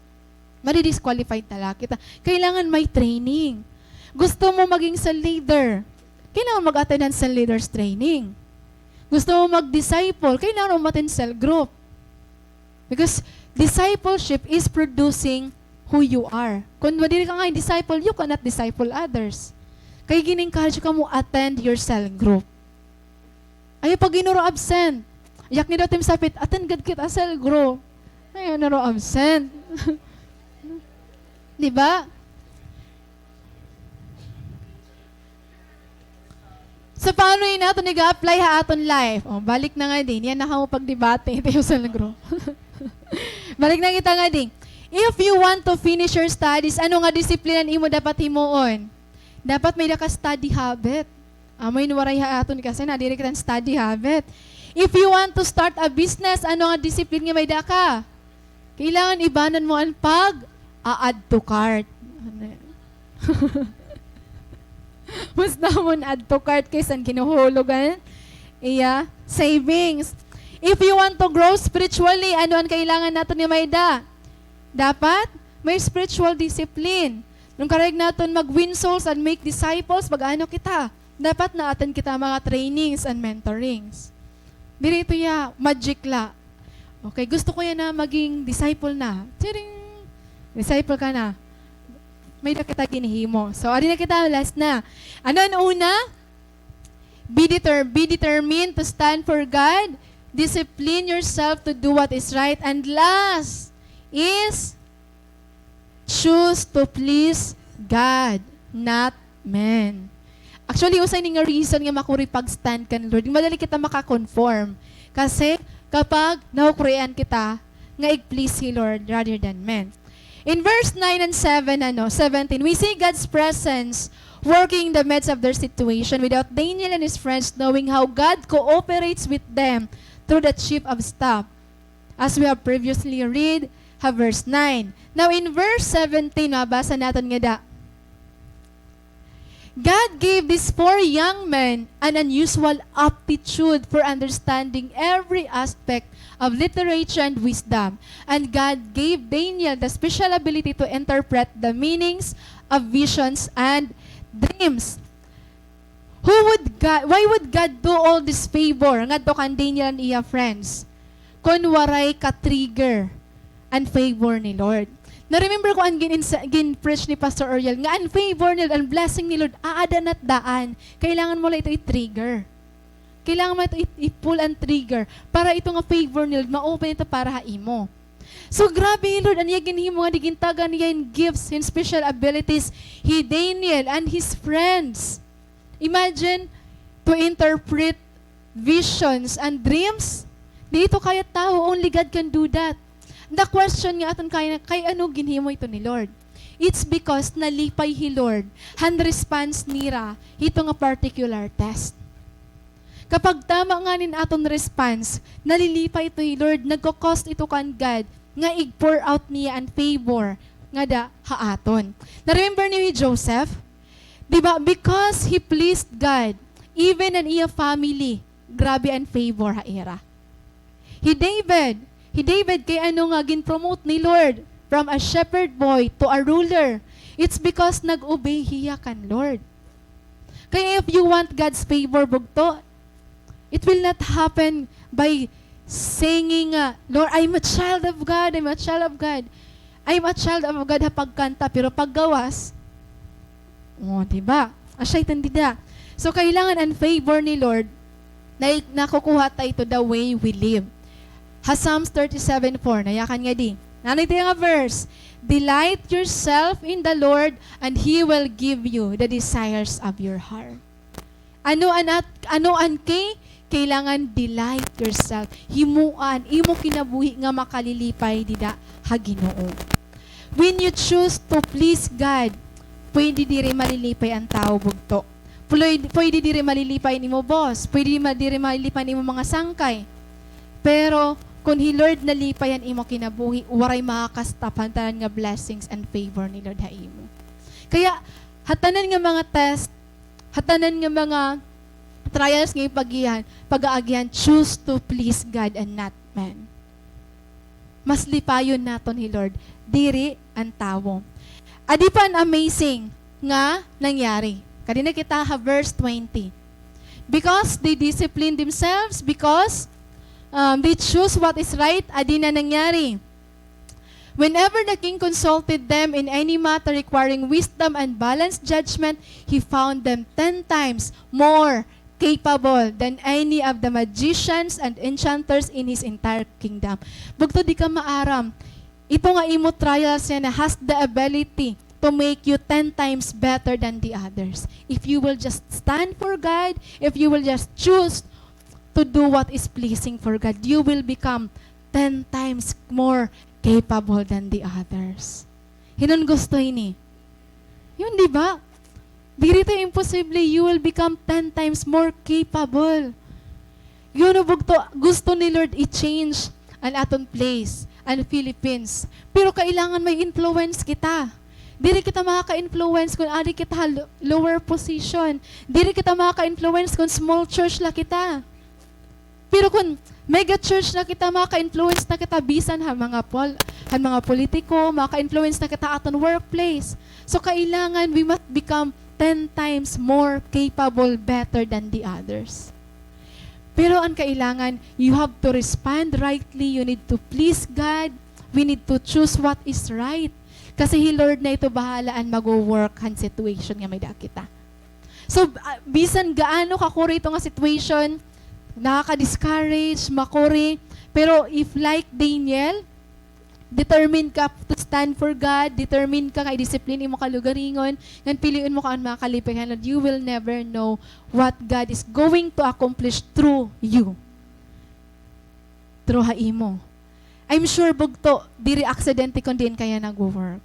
Madi-disqualified na la kita. Kailangan may training. Gusto mo maging cell leader, kailangan mag-attend han cell leaders training. Gusto mo mag-disciple, kailangan mo ma-attend cell group. Because discipleship is producing who you are. Kon diri ka nga disciple, you cannot disciple others. Kay gin-encourage ka mo attend your cell group. Ayaw pag ginuro absent. Yak ni daw tim sapit, attend gad kita cell group. Ayaw na ro absent. Di ba? So, paano ini aton iga-apply ha aton life? O, balik na ngadi. Niyan na kamo pagdebate. Ito yung sa negro. Balik na kita ngadi. If you want to finish your studies, ano nga disiplina an imo dapat himuon? Dapat may-ada ka study habit. Amo ini waray ha aton kasi nadiri kita study habit. If you want to start a business, ano nga disiplina nga may-ada ka? Kailangan ibanan mo an pag-a-add to cart. Ano yan? Mas namon add to cart kaysa an ginuhulog an iya savings. If you want to grow spiritually, ano an kailangan naton nga may-ada? Dapat may spiritual discipline. Nung karuyag naton mag-win souls and make disciples, mag-ano kita? Dapat na-attend kita mga trainings and mentorings. Diri ito ya magic la. Okay, gusto ko yana maging disciple na. Tiring! Disciple ka na. May-ada kita ginhimo. So, adi na kita, last na. Ano an una? Be deter-, be determined to stand for God. Discipline yourself to do what is right. And last is choose to please God, not men. Actually, usa ini nga reason nga makuri pag-stand kan Lord. Madali kita maka-conform. Kasi, kapag nakukurian kita nga i-please hi Lord rather than men. In verse nine and seven, ano, seventeen, we see God's presence working in the midst of their situation without Daniel and his friends knowing how God cooperates with them through the chief of staff. As we have previously read, ha verse nine. Now, in verse seventeen, mabasa naton ngada. God gave these four young men an unusual aptitude for understanding every aspect of literature and wisdom, and God gave Daniel the special ability to interpret the meanings of visions and dreams. Who would God, why would God do all this favor ngadto kan Daniel and iya friends kon waray ka-trigger an favor ni Lord? Na-remember ko an gin-, gin-preach ni Pastor Oriel nga an favor ni Lord, an blessing ni Lord, aada na it daan. Kailangan mo la ito i-trigger. Kailangan mo ito i-, i-pull an trigger para ito nga favor ni Lord, ma-open ito para ha imo. So, grabe hi Lord, an iya ginhimo nga di gintagan niya hin gifts, hin special abilities, hi Daniel and his friends. Imagine, to interpret visions and dreams. Di ito kaya tawo, only God can do that. The question nga aton kaya, kay ano ginhimo ito ni Lord? It's because nalipay hi Lord han response nira hito nga particular test. Kapag tama ngani an aton response, nalilipay ito hi Lord, nagko-cause ito kan God nga ig-pour out niya an favor ngada ha aton. Na-remember niyo hi Joseph? Di ba? Because he pleased God, even an iya family, grabe an favor ha ira. Hi David, hi David kay ano nga gin-promote ni Lord from a shepherd boy to a ruler? It's because nag-obey hiya kan Lord. Kaya if you want God's favor, bugto, it will not happen by singing, ah, "Lord, I'm a child of God, I'm a child of God." I'm a child of God ha pagkanta, pero paggawas, oh, di ba? Asya iton dida. So, kailangan an favor ni Lord na nakukuha ta ito the way we live. Ha Psalms thirty-seven four, nayakan ngadi. Nano ito nga verse, "Delight yourself in the Lord, and He will give you the desires of your heart." Ano an at-, ano an key? Kailangan delight yourself. Himoa an imo kinabuhi nga makalilipay dida ha Ginoo. When you choose to please God, pwede diri malilipay an tawo, bugto. Pwede, pwede diri malilipay an imo boss, pwede ma-, diri malilipay an imo mga sangkay. Pero kon hi Lord nalipay an imo kinabuhi, waray makaka-stop han tanan nga blessings and favor ni Lord ha imo. Kaya, ha tanan nga mga test, ha tanan nga mga trials nga ipag-agihan, pag-aagihan, choose to please God and not man. Mas lipayon naton hi Lord, diri an tawo. Adi pa an amazing nga nangyari. Kadi na kita ha verse twenty. Because they discipline themselves, because, um, they choose what is right, adi na nangyari. Whenever the king consulted them in any matter requiring wisdom and balanced judgment, he found them ten times more capable than any of the magicians and enchanters in his entire kingdom. Bugto, di ka maaram. Ito nga imo trials yana has the ability to make you ten times better than the others. If you will just stand for God, if you will just choose to do what is pleasing for God, you will become ten times more capable than the others. Hin-o an gusto hini? Yun, di ba? Diri ito imposible, you will become ten times more capable. Yun, bugto, gusto ni Lord i-change an aton place, an Philippines. Pero kailangan may influence kita. Diri kita makaka-influence kon adi kita ha lo-, lower position. Diri kita makaka-influence kon small church la kita. Pero kon mega church na kita, maka-influence na kita bisan ha mga pol-, ha mga politiko, maka-influence na kita aton workplace. So, kailangan we must become ten times more capable, better than the others. Pero an kailangan, you have to respond rightly, you need to please God, we need to choose what is right. Kasi hi Lord na ito bahala an magwo-work han situation nga may-ada kita. So, ah, bisan gaano kakuri ito nga situation, nakaka-discourage, makuri, pero if like Daniel, determined ka to stand for God, determined ka nga i-discipline imo kalugaringon, ngan pilion mo ka an mga kalipay han Lord, you will never know what God is going to accomplish through you. Through ha imo. I'm sure, bugto, diri aksidente kon diin ka yana nagwo-work.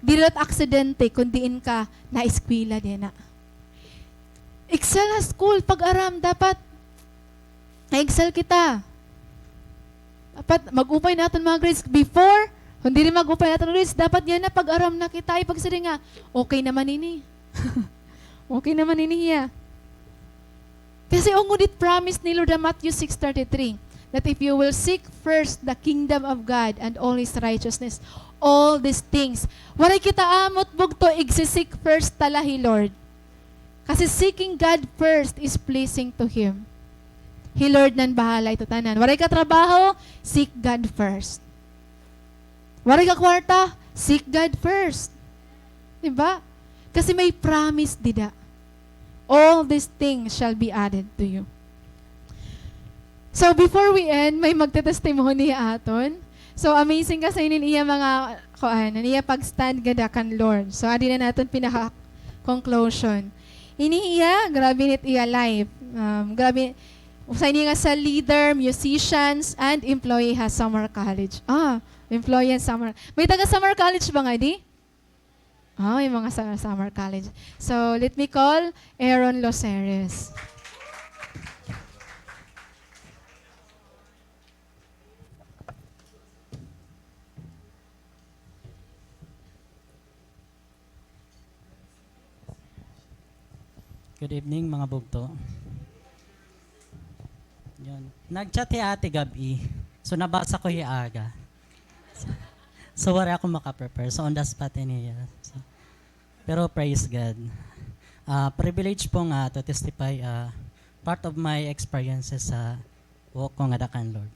Diri aksidente kon diin ka naeskwela yana. Excel ha school, pag-aram, dapat na-excel kita. Dapat mag-upay na aton mga grades. Before, kon diri mag-upay na aton grades, dapat yana pag-aram na kita. Ay, pagsiring nga, okay naman ini. Okay naman ini hiya. Kasi ungod it promise ni Lord ha Matthew six thirty-three, that if you will seek first the kingdom of God and all His righteousness, all these things. Waray kita amot, bugto, igsi-seek first ta la hi Lord. Kasi seeking God first is pleasing to Him. Hi Lord nan bahala ito tanan. Waray ka trabaho, seek God first. Waray ka kwarta, seek God first. Di ba? Kasi may promise dida. All these things shall be added to you. So, before we end, may magte-testimony ha aton. So, amazing kasi inin iya mga, kuan, an iya pag-stand gada kan Lord. So, adi na an aton pinaka-conclusion. Ini iya, grabe nit iya life. Um, grabe, usa ini nga sa leader, musicians, and employee ha Samar College. Ah, employee han Samar. May taga Samar College ba ngadi? Ah, may mga sa Samar College. So, let me call Aaron Loceres. Good evening, mga bugto. Yun. Nag-chat hi ate gab-i. So, nabasa ko hi aga. So, waray ako maka-prepare. So, on the spot ini hiya. So, pero praise God. Ah, privilege po nga to testify, ah, part of my experiences sa walk ko ngada kan Lord.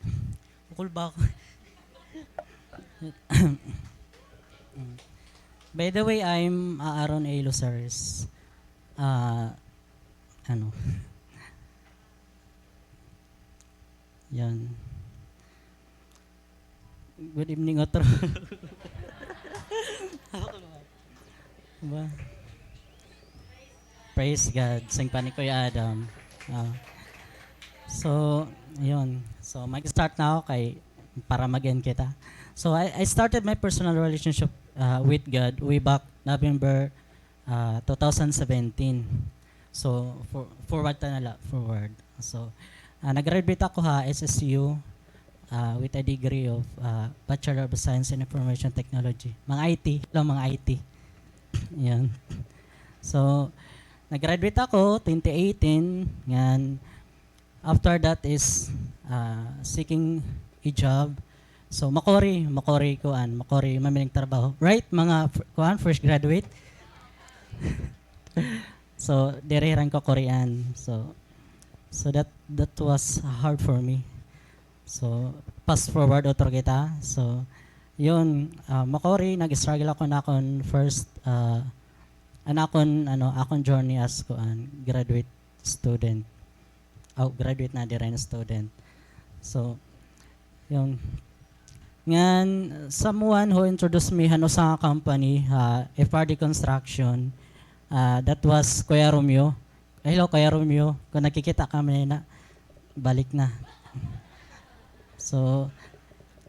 Bukol ba ako? By the way, I'm, ah, Aaron A. Loceres. Ah, ano? Yan. Good evening, otro. Ba? Praise God. Sing pa ni Kuya Adam. Ah. So, yun. So, mag-start na ako kay, para mag-end kita. So, I, I started my personal relationship, ah, with God way back November, ah, two thousand seventeen. So, for, forward ta na la, forward. So, ah, nag-graduate ako ha S S U, ah, with a degree of, ah, Bachelor of Science in Information Technology. Mga I T, hello, mga I T. Yan. So, nag-graduate ako twenty eighteen, ngan after that is, ah, seeking a job. So, makuri, makuri kuan, makuri mamiling trabaho. Right, mga fr-, kuan, fresh graduate? So, diri ran ko kurian. So, So that, that was hard for me. So, fast forward otro kita. So, yun, ah, Makori, nag-struggle ako na akon first, ah, an akon, ano, akon journey as kuan, graduate student. Oh, graduate na, diri na student. So, yun. Ngan, someone who introduced me han usa nga company, ah, F R D Construction, ah, that was Kuya Romeo. Hello, Kuya Romeo. Kung nakikita ka man na, balik na. So,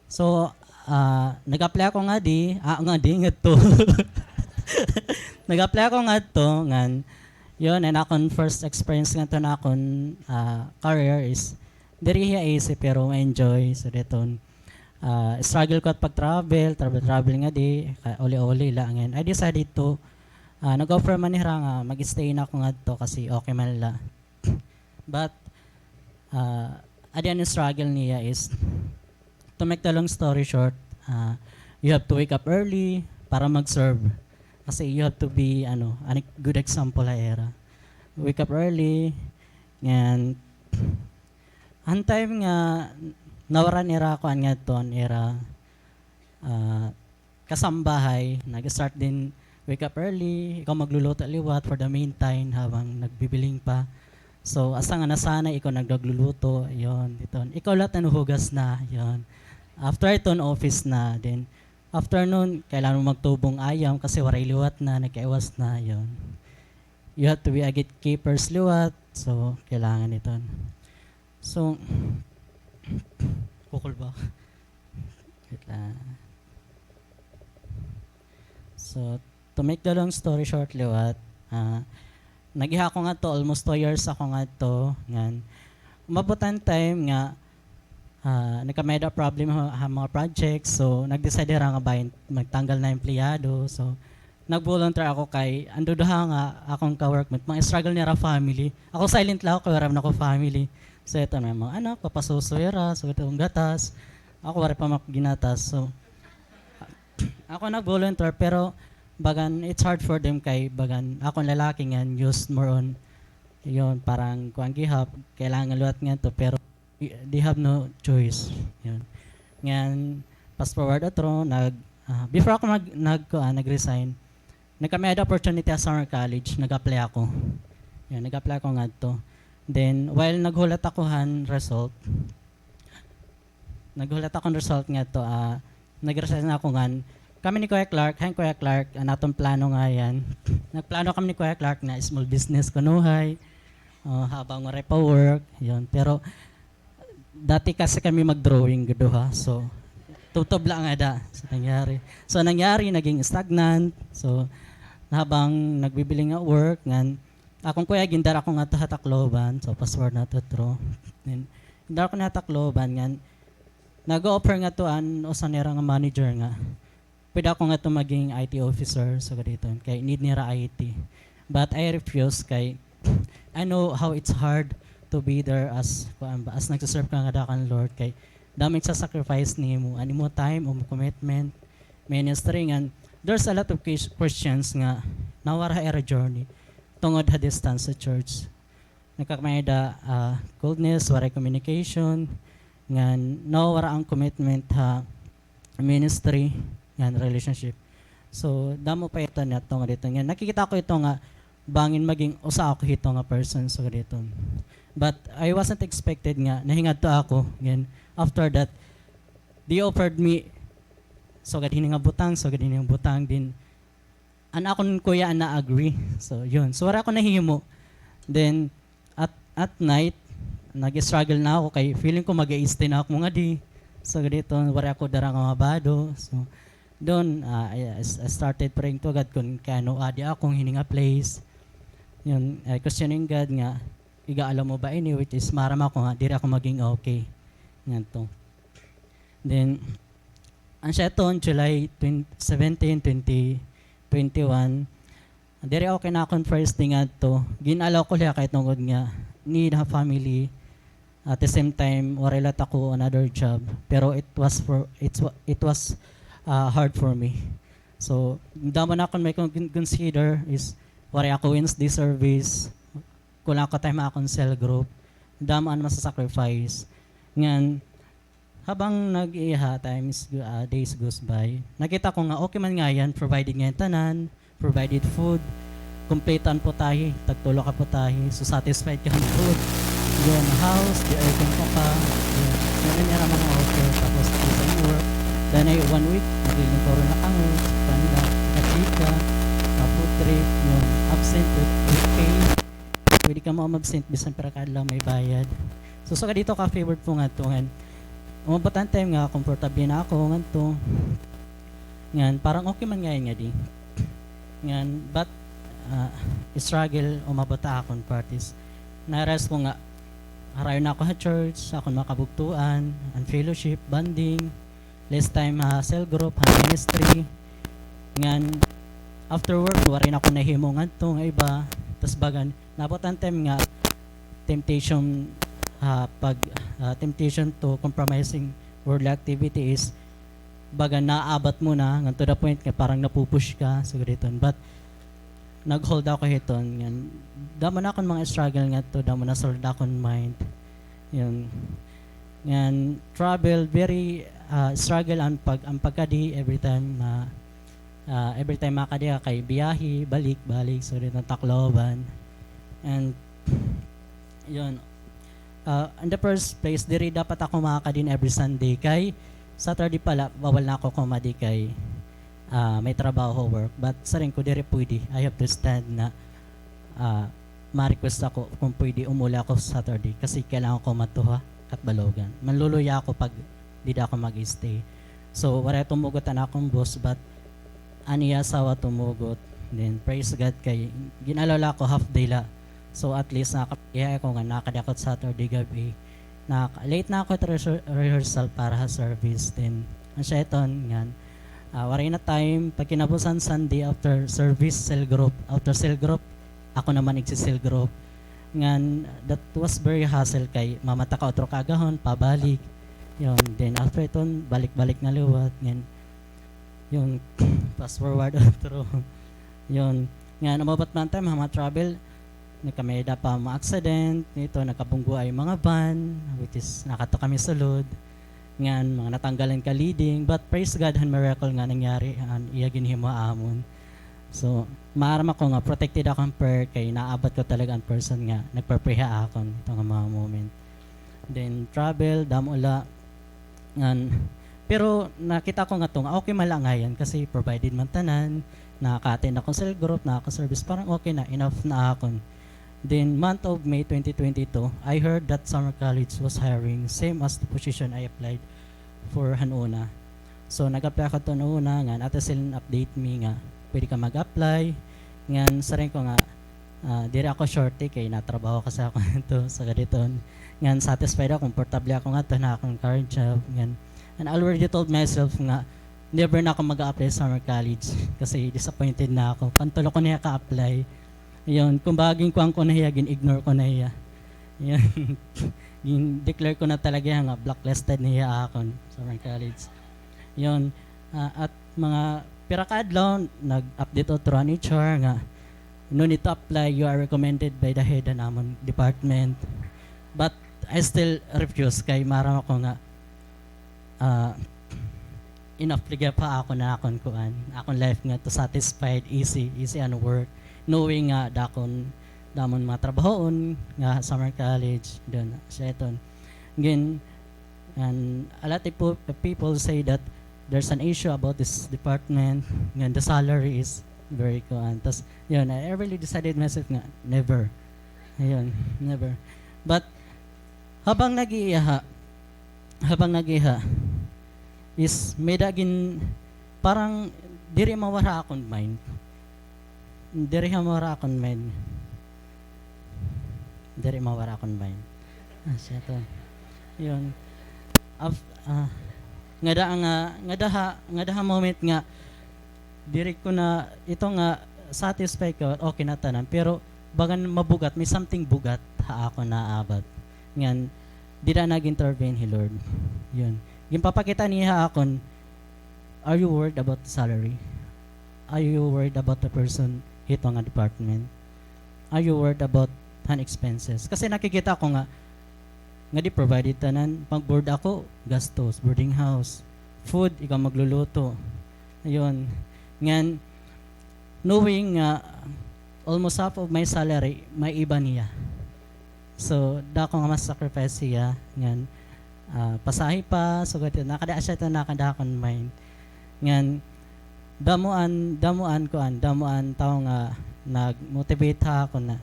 so, ah, nag-apply ako ngadi, ah, ngadi, ngadto. Nag-apply ako ngadto, ngan, yun, an akon first experience ngadto na akon, ah, career is, diri hiya easy, pero ma-enjoy. So, didto, ah, struggle ko it pag-travel, travel, travel ngadi, ka-, uli-uli la. Ngan, I decided to, ah, nag-offer man hira nga mag-stay na ako ngadto kasi okay man la. But, ah, adi an struggle niya is, to make the long story short, ah, you have to wake up early para mag-serve. Kasi you have to be, ano, a good example ha ira. Wake up early, and an time nga nawaran ira kuan ngadto, an ira, ah, kasambahay, nag-start din wake up early, ikaw magluluto liwat for the meantime habang nagbibiling pa. So, asa nga nasanay ikaw nag-, nagluluto, yon, didto. Ikaw lahat an hugas na, yon. After iton, office na, then afternoon, kailangan mo magtubong ayam kasi waray liwat na, nagkaiwas na, yon. You have to be a gatekeepers liwat, so, kailangan iton. So, kukul ba? Wait lang. So, to make the long story short liwat, ah, nag-iha ako ngadto, almost two years ako ngadto, ngan umabot an time nga, ah, nagkamayda problem ha, ha mga projects, so nag-decide hira nga bangin magtanggal na empleyado, so nag-volunteer ako kay an duduha nga akon ka-workmate, mga struggle nira family. Ako silent la ako kay waray man ako family. So, ito na mga anak, papasuso hira, so ito an gatas. Ako waray pa man ako ginatas. So, ako nag-volunteer, pero bagan, it's hard for them kay bagan, akon lalaki ngan used more on, yon, parang kuan gihap, kailangan liwat ngadto, pero y-, they have no choice. Yon. Ngan, fast forward otro, nag, ah, before ako nag, nag, kuan, nag-resign, nagkamayda opportunity ha Summer College, nag-apply ako. Yon, nag-apply ako ngadto. Then, while naghulat ako han result, naghulat ako han result ngadto, ah, nag-resign ako ngan kami ni Kuya Clark, hi Kuya Clark, an aton plano ngay-an. Nagplano kami ni Kuya Clark na small business kunuhay, ah, habang waray pa work, yon. Pero dati kasi kami mag-drawing gud duha, so tubtob la ngada. So, nangyari. So, nangyari, naging stagnant. So, habang nagbibiling nga work, ngan akon kuya, gindara ko ngadto ha Tacloban. So, password na to, true. Then, gindara ko na ha Tacloban, ngan nag-offer ngadto an usa nira nga manager nga pwede ako ngadto maging I T officer, so, gad-iton, kay need nira I T. But I refuse kay I know how it's hard to be there as, kuan ba, as nagse-serve ka ngada kan Lord, kay damo it sa-sacrifice nimo, an imo time, imo commitment, ministry, ngan there's a lot of ques-, questions nga nawara ha ira journey tungod ha distance sa church. Nagkamayda, ah, coldness, waray communication, ngan nawawara an commitment ha ministry, ngan relationship. So, damo pa ito niya tungod dito. Ngan nakikita ko ito nga bangin maging usa ako hito nga person, so, dito. But I wasn't expected nga nahingadto ako. Ngan after that, they offered me, so, gad hini nga butang, so, gad hini nga butang, then an akon kuya an na-agree. So, yun. So, wara ako nahimo. Then, at, at night, nag-struggle na ako kay feeling ko mag-i-stay na ako ngadi. So, dito, wara ako dara nga mabado. So, doon, ah, I, I started praying to God kun kay ano adi ako hini nga place. Yun, I questioning God nga, iga alam mo ba ini, which is maaram ako nga, diri ako maging okay. Ngadto. Then, an siya ton, July twenty seventeen, twenty twenty-one, diri okay na akon first day ngadto. Gin-allow ko liya kay tungod nga need ha family. At the same time, waray la ako another job. Pero it was for, it's wa-, it was, ah, hard for me. So, damo na akon may kon-, consider is waray ako Wednesday service. Kulang ako time ha akon cell group. damo an masa-sacrifice. Ngan, habang nag-iiha, times go-, ah, days goes by, nakita ko nga okay man ngay-an, provided ngay-an tanan, provided food, kumpleto an putahe, tagtulo ka putahe, so satisfied ka han food. Ngan house, di aircon ka pa, ngan, ngan an ira mga offer, tapos full-time work, danay one week, naglilingkuro na kami, kanila, nakachika, ah, food trip, ngan absent with, with pay, pwede ka ma-absent, bisan pira ka adlaw may bayad. So, sugad hito ka-favored ko ngadto, ngan, umabot an time nga, komportable na ako, ngadto, ngan, parang okay man ngay-an ngadi. Ngan, but, ah, struggle, umabot ha akon parties. Na-realize ko nga, harayo na ako ha church, akon mga kabugtoan, an fellowship, bonding, less time ha cell group, ha ministry. Ngan, after work, waray na ako nahimo ngadto nga iba. Tas bagan, naabot an time nga, temptation, ah, pag, ah, temptation to compromising worldly activity is, baga, naabat mo na, ngan to the point nga parang napupush ka, sugad hiton. But, nag-hold ako hiton, ngan, damo na akon mga struggle ngadto, damo na sulod akon mind. Yun. Ngan, travel, very, ah, struggle an pag-, an pagkadi every time na, ah, every time makadi ka kay biyahe, balik, balik, sugad hiton Tacloban. And, yun. Ah, in the first place, diri dapat ako makakadi hin every Sunday kay Saturday pala, bawal na ako kumadi kay, ah, may trabaho, work. But siring ko, diri pwede. I have to stand na, ah, ma-request ako kung pwede umuli ako Saturday kasi kailangan ko madto ha Catbalogan. Manluluya ako pag dida ako mag-stay. So, waray tumugot an akon boss, but an iya asawa tumugot. Then, praise God kay gin-allow la ako half day la. So, at least, nakakapihay ako nga nakadi ako Saturday gab-i. Naka-, late na ako it rehearsal, rehearsal para ha service. Then, an siya iton, ngan, ah, waray na time, pagkinabusan Sunday after service, cell group. After cell group, ako naman igsi-cell group. Ngan, that was very hassle kay mamata ka utro kaagahon, pabalik. Yun, then after iton, balik-balik na liwat. Ngan, yun, fast forward utro. Yun, ngan, umabot man time, ha mga travel, nagkamay-ada pa ma-accident, ito, nagkabunggo ay mga van, which is, nakadto kami sulod. Ngan, mga natanggalan ka leading, but praise God, han miracle nga nangyari, an iya ginhimo ha amon. So, maaram ako nga protected ako han prayer kay naabat ko talaga an person nga nagpa-pray ha akon ito nga mga moment. Then, travel, damo la. Ngan, pero nakita ko ngadto nga okay man la ngay-an kasi provided man tanan, nakaka-attend ako cell group, nakaka-service, parang okay na, enough na akon. Then, month of May twenty twenty-two, I heard that Summer College was hiring, same as the position I applied for han una. So, nag-apply ako han una, ngan ata sila in-update mi nga pwede ka mag-apply. Ngan siring ko nga, ah, diri ako shorty kay natrabaho kasi ako ngadto sugad hiton. Ngan satisfied ako, komportable ako ngadto ha akon current job. Ngan, and I already told myself nga never na ako mag-a-apply sa Summer College kasi disappointed na ako. Pantulo ko na hiya ka-apply. Yun, kumbaga ginkuan ko na hiya, gin-ignore ko na hiya. Yun. Gin-declare ko na talaga hiya nga blacklisted na hiya akon Summer College. Yun, ah, at mga pira ka adlaw, nag-update utro an H R nga, "No need to apply, you are recommended by the head han amon department." But I still refuse kay maaram ako nga, ah, enough la gihap ha akon an akon kuan, akon life ngadto, satisfied, easy, easy an work. Knowing nga dakon, damo an mga trabahoon nga summer college, dun, siya iton. Gin-, and a lot of po-, people say that there's an issue about this department, ngan the salary is very kuan. Tas, yun, I really decided myself nga, never. Ayun, never. But, habang nag-iiha, habang nag-iiha, is may-ada gin-, parang diri mawara akon mind. Diri ha mawara akon mind. Diri mawara akon mind. Ah, siya to. Yun. Af-, ah, ngada nga, ngada ha, ngada ha moment nga, diri ko na, ito nga, satisfy ko, okay na tanan. Pero, bagan mabugat, may something bugat ha akon naabat. Ngan, dida nag-intervene hi Lord. Yun. Ginpapakita niya ha akon, are you worried about the salary? Are you worried about the person hito nga department? Are you worried about han expenses? Kasi nakikita ko nga, Ngadi provided tanan, pag-board ako, gastos, boarding house, food, ikaw magluluto. Ayun. Ngan, knowing nga almost half of my salary, may iba niya. So, dako nga ma-sacrifice hiya, ngan, ah, pasahe pa, sugad, nakada-, asya ta nakada akon mind. Ngan, damo an, damo an kuan, damo an tawo nga nag-motivate ha akon na,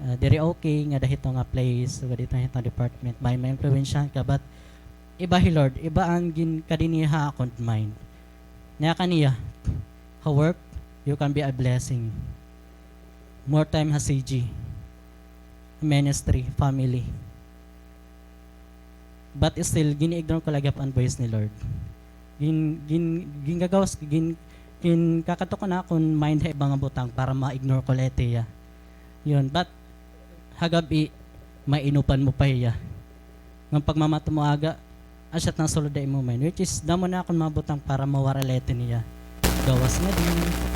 ah, diri okay ngada hito nga place, sugad hito, hito department, may maimpluwensyahan ka, but iba hi Lord, iba an ginkadi niya ha akon mind. Nayakan niya, ha work, you can be a blessing. More time ha C G, ministry, family. But still, gin-ignore ko la gihap an voice ni Lord. Gin-, gin-, gingagawas, gin-, ginkakadto ko an akon mind ha iba nga butang para ma-ignore ko la it iya. Yun, but ha gab-i, mainupan mo pa hiya. Ngan pagmamata mo aga, asya it nasulod ha imo mind, which is, damo na akon mga butang para mawara la ito niya. Gawas ngadi,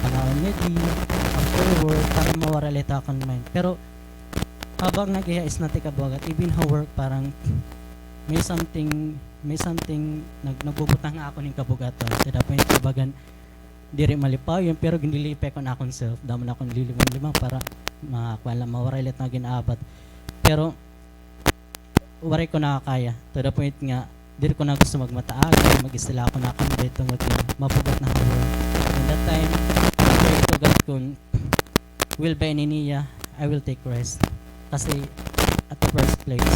pangaon ngadi, after work, para mawara la ito akon mind. Pero, habang nag-iha is natikabwagat, even ha work, parang may something, may something nag-, nagbubutang ha akon hin kabugaton. To the point, kumbaga, diri malipayon, pero ginlilipay ko an akon self. Damo na akon lilimang-limang para ma-, kuan la, mawara la it nga gin-aabat. Pero, waray ko nakakaya. To the point nga, diri ko na gusto magmata aga, mag-istorya ako na kami dito, mag-, mabugat na ako. And that time, I pray to God kun will ba ini niya, I will take rest. Kasi, at the first place,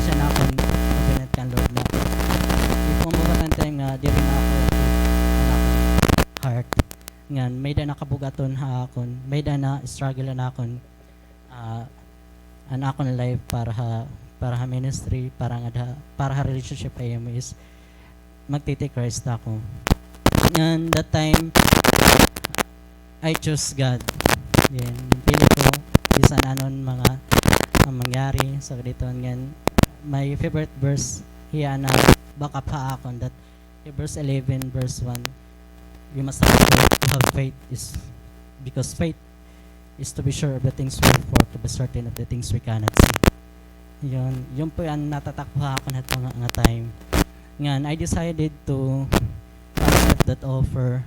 asya na akon covenant kan Lord na. If mabugat an time nga, diri na ako, an akon heart. Ngan, may da na kabugaton ha akon, may da na struggle na akon. Ah, an akon life para ha, para ha ministry, para ngada, para ha relationship ha imo is magtiti-Christ ako. And that time, I choose God. Then, ginpili ko, bisan anon mga, ang mangyari, so, dito, ngan, my favorite verse, hiya na, back up ha akon, that Hebrews eleven verse one, we must have faith. To have faith is, because faith is to be sure of the things we hope for, to be certain of the things we cannot see. Yun, yun po an natatak ko ha akon hito nga, nga time. Ngan, I decided to accept that offer.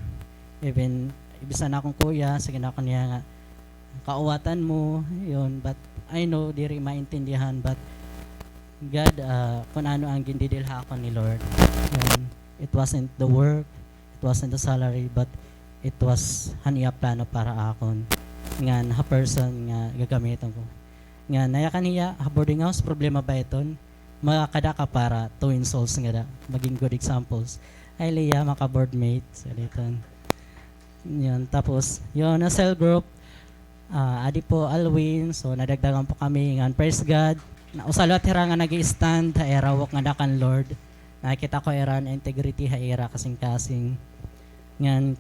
Even, bisan akon kuya, sige na ako niya nga, kauwatan mo, yun. But I know, diri maintindihan, but God, ah, kun ano an gindidil ha akon ni Lord. And it wasn't the work, it wasn't the salary, but it was han iya plano para akon. Ngan ha person nga gagamiton ko. Ngan nayakan hiya, ha boarding house, problema ba iton? Makada ka para two insults ngada, maging good examples. Ay, Leah, maka-board mate, sa liton. Yun, tapos, yun, na cell group, ah, adi po, Alwin, so, nadagdagan po kami, ngan, praise God, na, usa liwat hira nga nag-i-stand, ha ira walk ngada kan Lord, nakita ko ira an integrity, ha ira kasingkasing, ngan,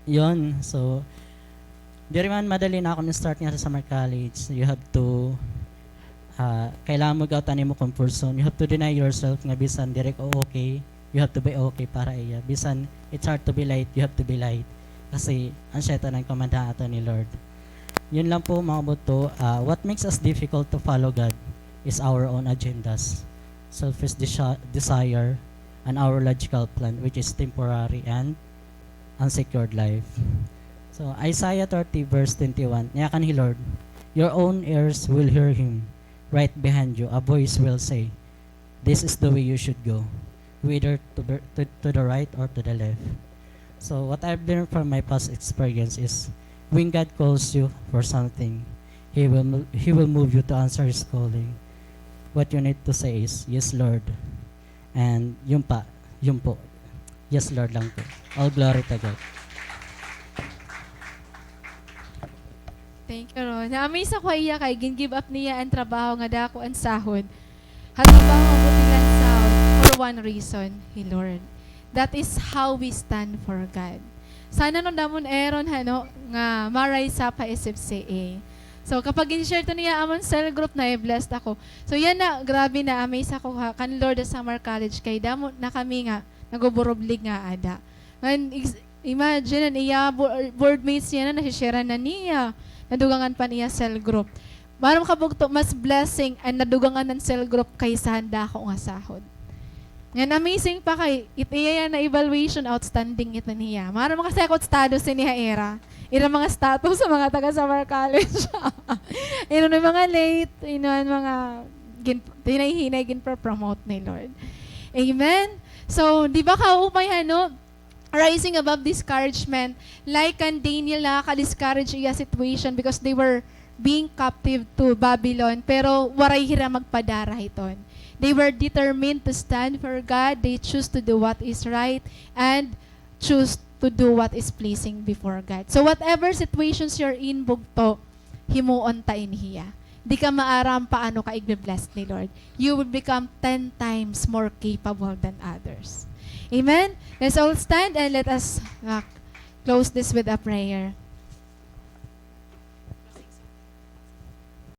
yun, so, diri man madali na akon start nga sa summer college, you have to, ah, kailangan mo gawtan imo comfort zone, you have to deny yourself nga bisan diri ka okay, you have to be okay para iya. Bisan it's hard to be light, you have to be light. Kasi an Satan an command ha aton ni Lord. Yun lang po, mga buto. Ah, what makes us difficult to follow God is our own agendas, selfish desi-, desire, and our logical plan, which is temporary and unsecured life. So, Isaiah thirty verse twenty-one, niyakan hi Lord, "Your own ears will hear him. Right behind you, a voice will say, 'This is the way you should go, whether to the, to, to the right or to the left.'" So what I've learned from my past experience is when God calls you for something, He will mo-, He will move you to answer His calling. What you need to say is, "Yes, Lord." And yun pa, yun po. Yes, Lord lang po. All glory to God. Thank you, Ron. Na-amaze ako ha iya kay gin-give up niya an trabaho nga dako an sahod. Ha trabaho nga buti lang sahod for one reason, hi Lord. That is how we stand for God. Sana no damo an Aaron, hano, nga ma-rise up ha S F C A. So, kapag gin-share to niya amon cell group, na-blessed ako. So, yana, grabe, na-amaze ako ha, kan Lord ha Summer College kay damo na kami nga naguburublig nga ada. Ngan, ex-, imagine, an iya bo-, board mates niya na, nasi-share na niya. Nadugangan pa niya cell group. Maaram ka bugto, mas blessing an nadugangan han cell group kaysa han dako nga sahod. Ngan amazing pa kay, it iya yana evaluation, outstanding iton hiya. Maaram ka sa ako status ini ha ira. Ira mga status sa mga taga Samar College. Ira na mga late, ino an mga gin-, hinay-hinay ginpropromote ni Lord. Amen? So, di ba kaupay, ano? Rising above discouragement, like kan Daniel, nakaka-discourage iya situation because they were being captive to Babylon, pero waray hira magpadara hiton. They were determined to stand for God. They choose to do what is right and choose to do what is pleasing before God. So whatever situations you're in, bugto, himuon ta ini hiya. Di ka maaram paano ka igbe-bless ni Lord. You will become ten times more capable than others. Amen? Let's all stand and let us, uh, close this with a prayer.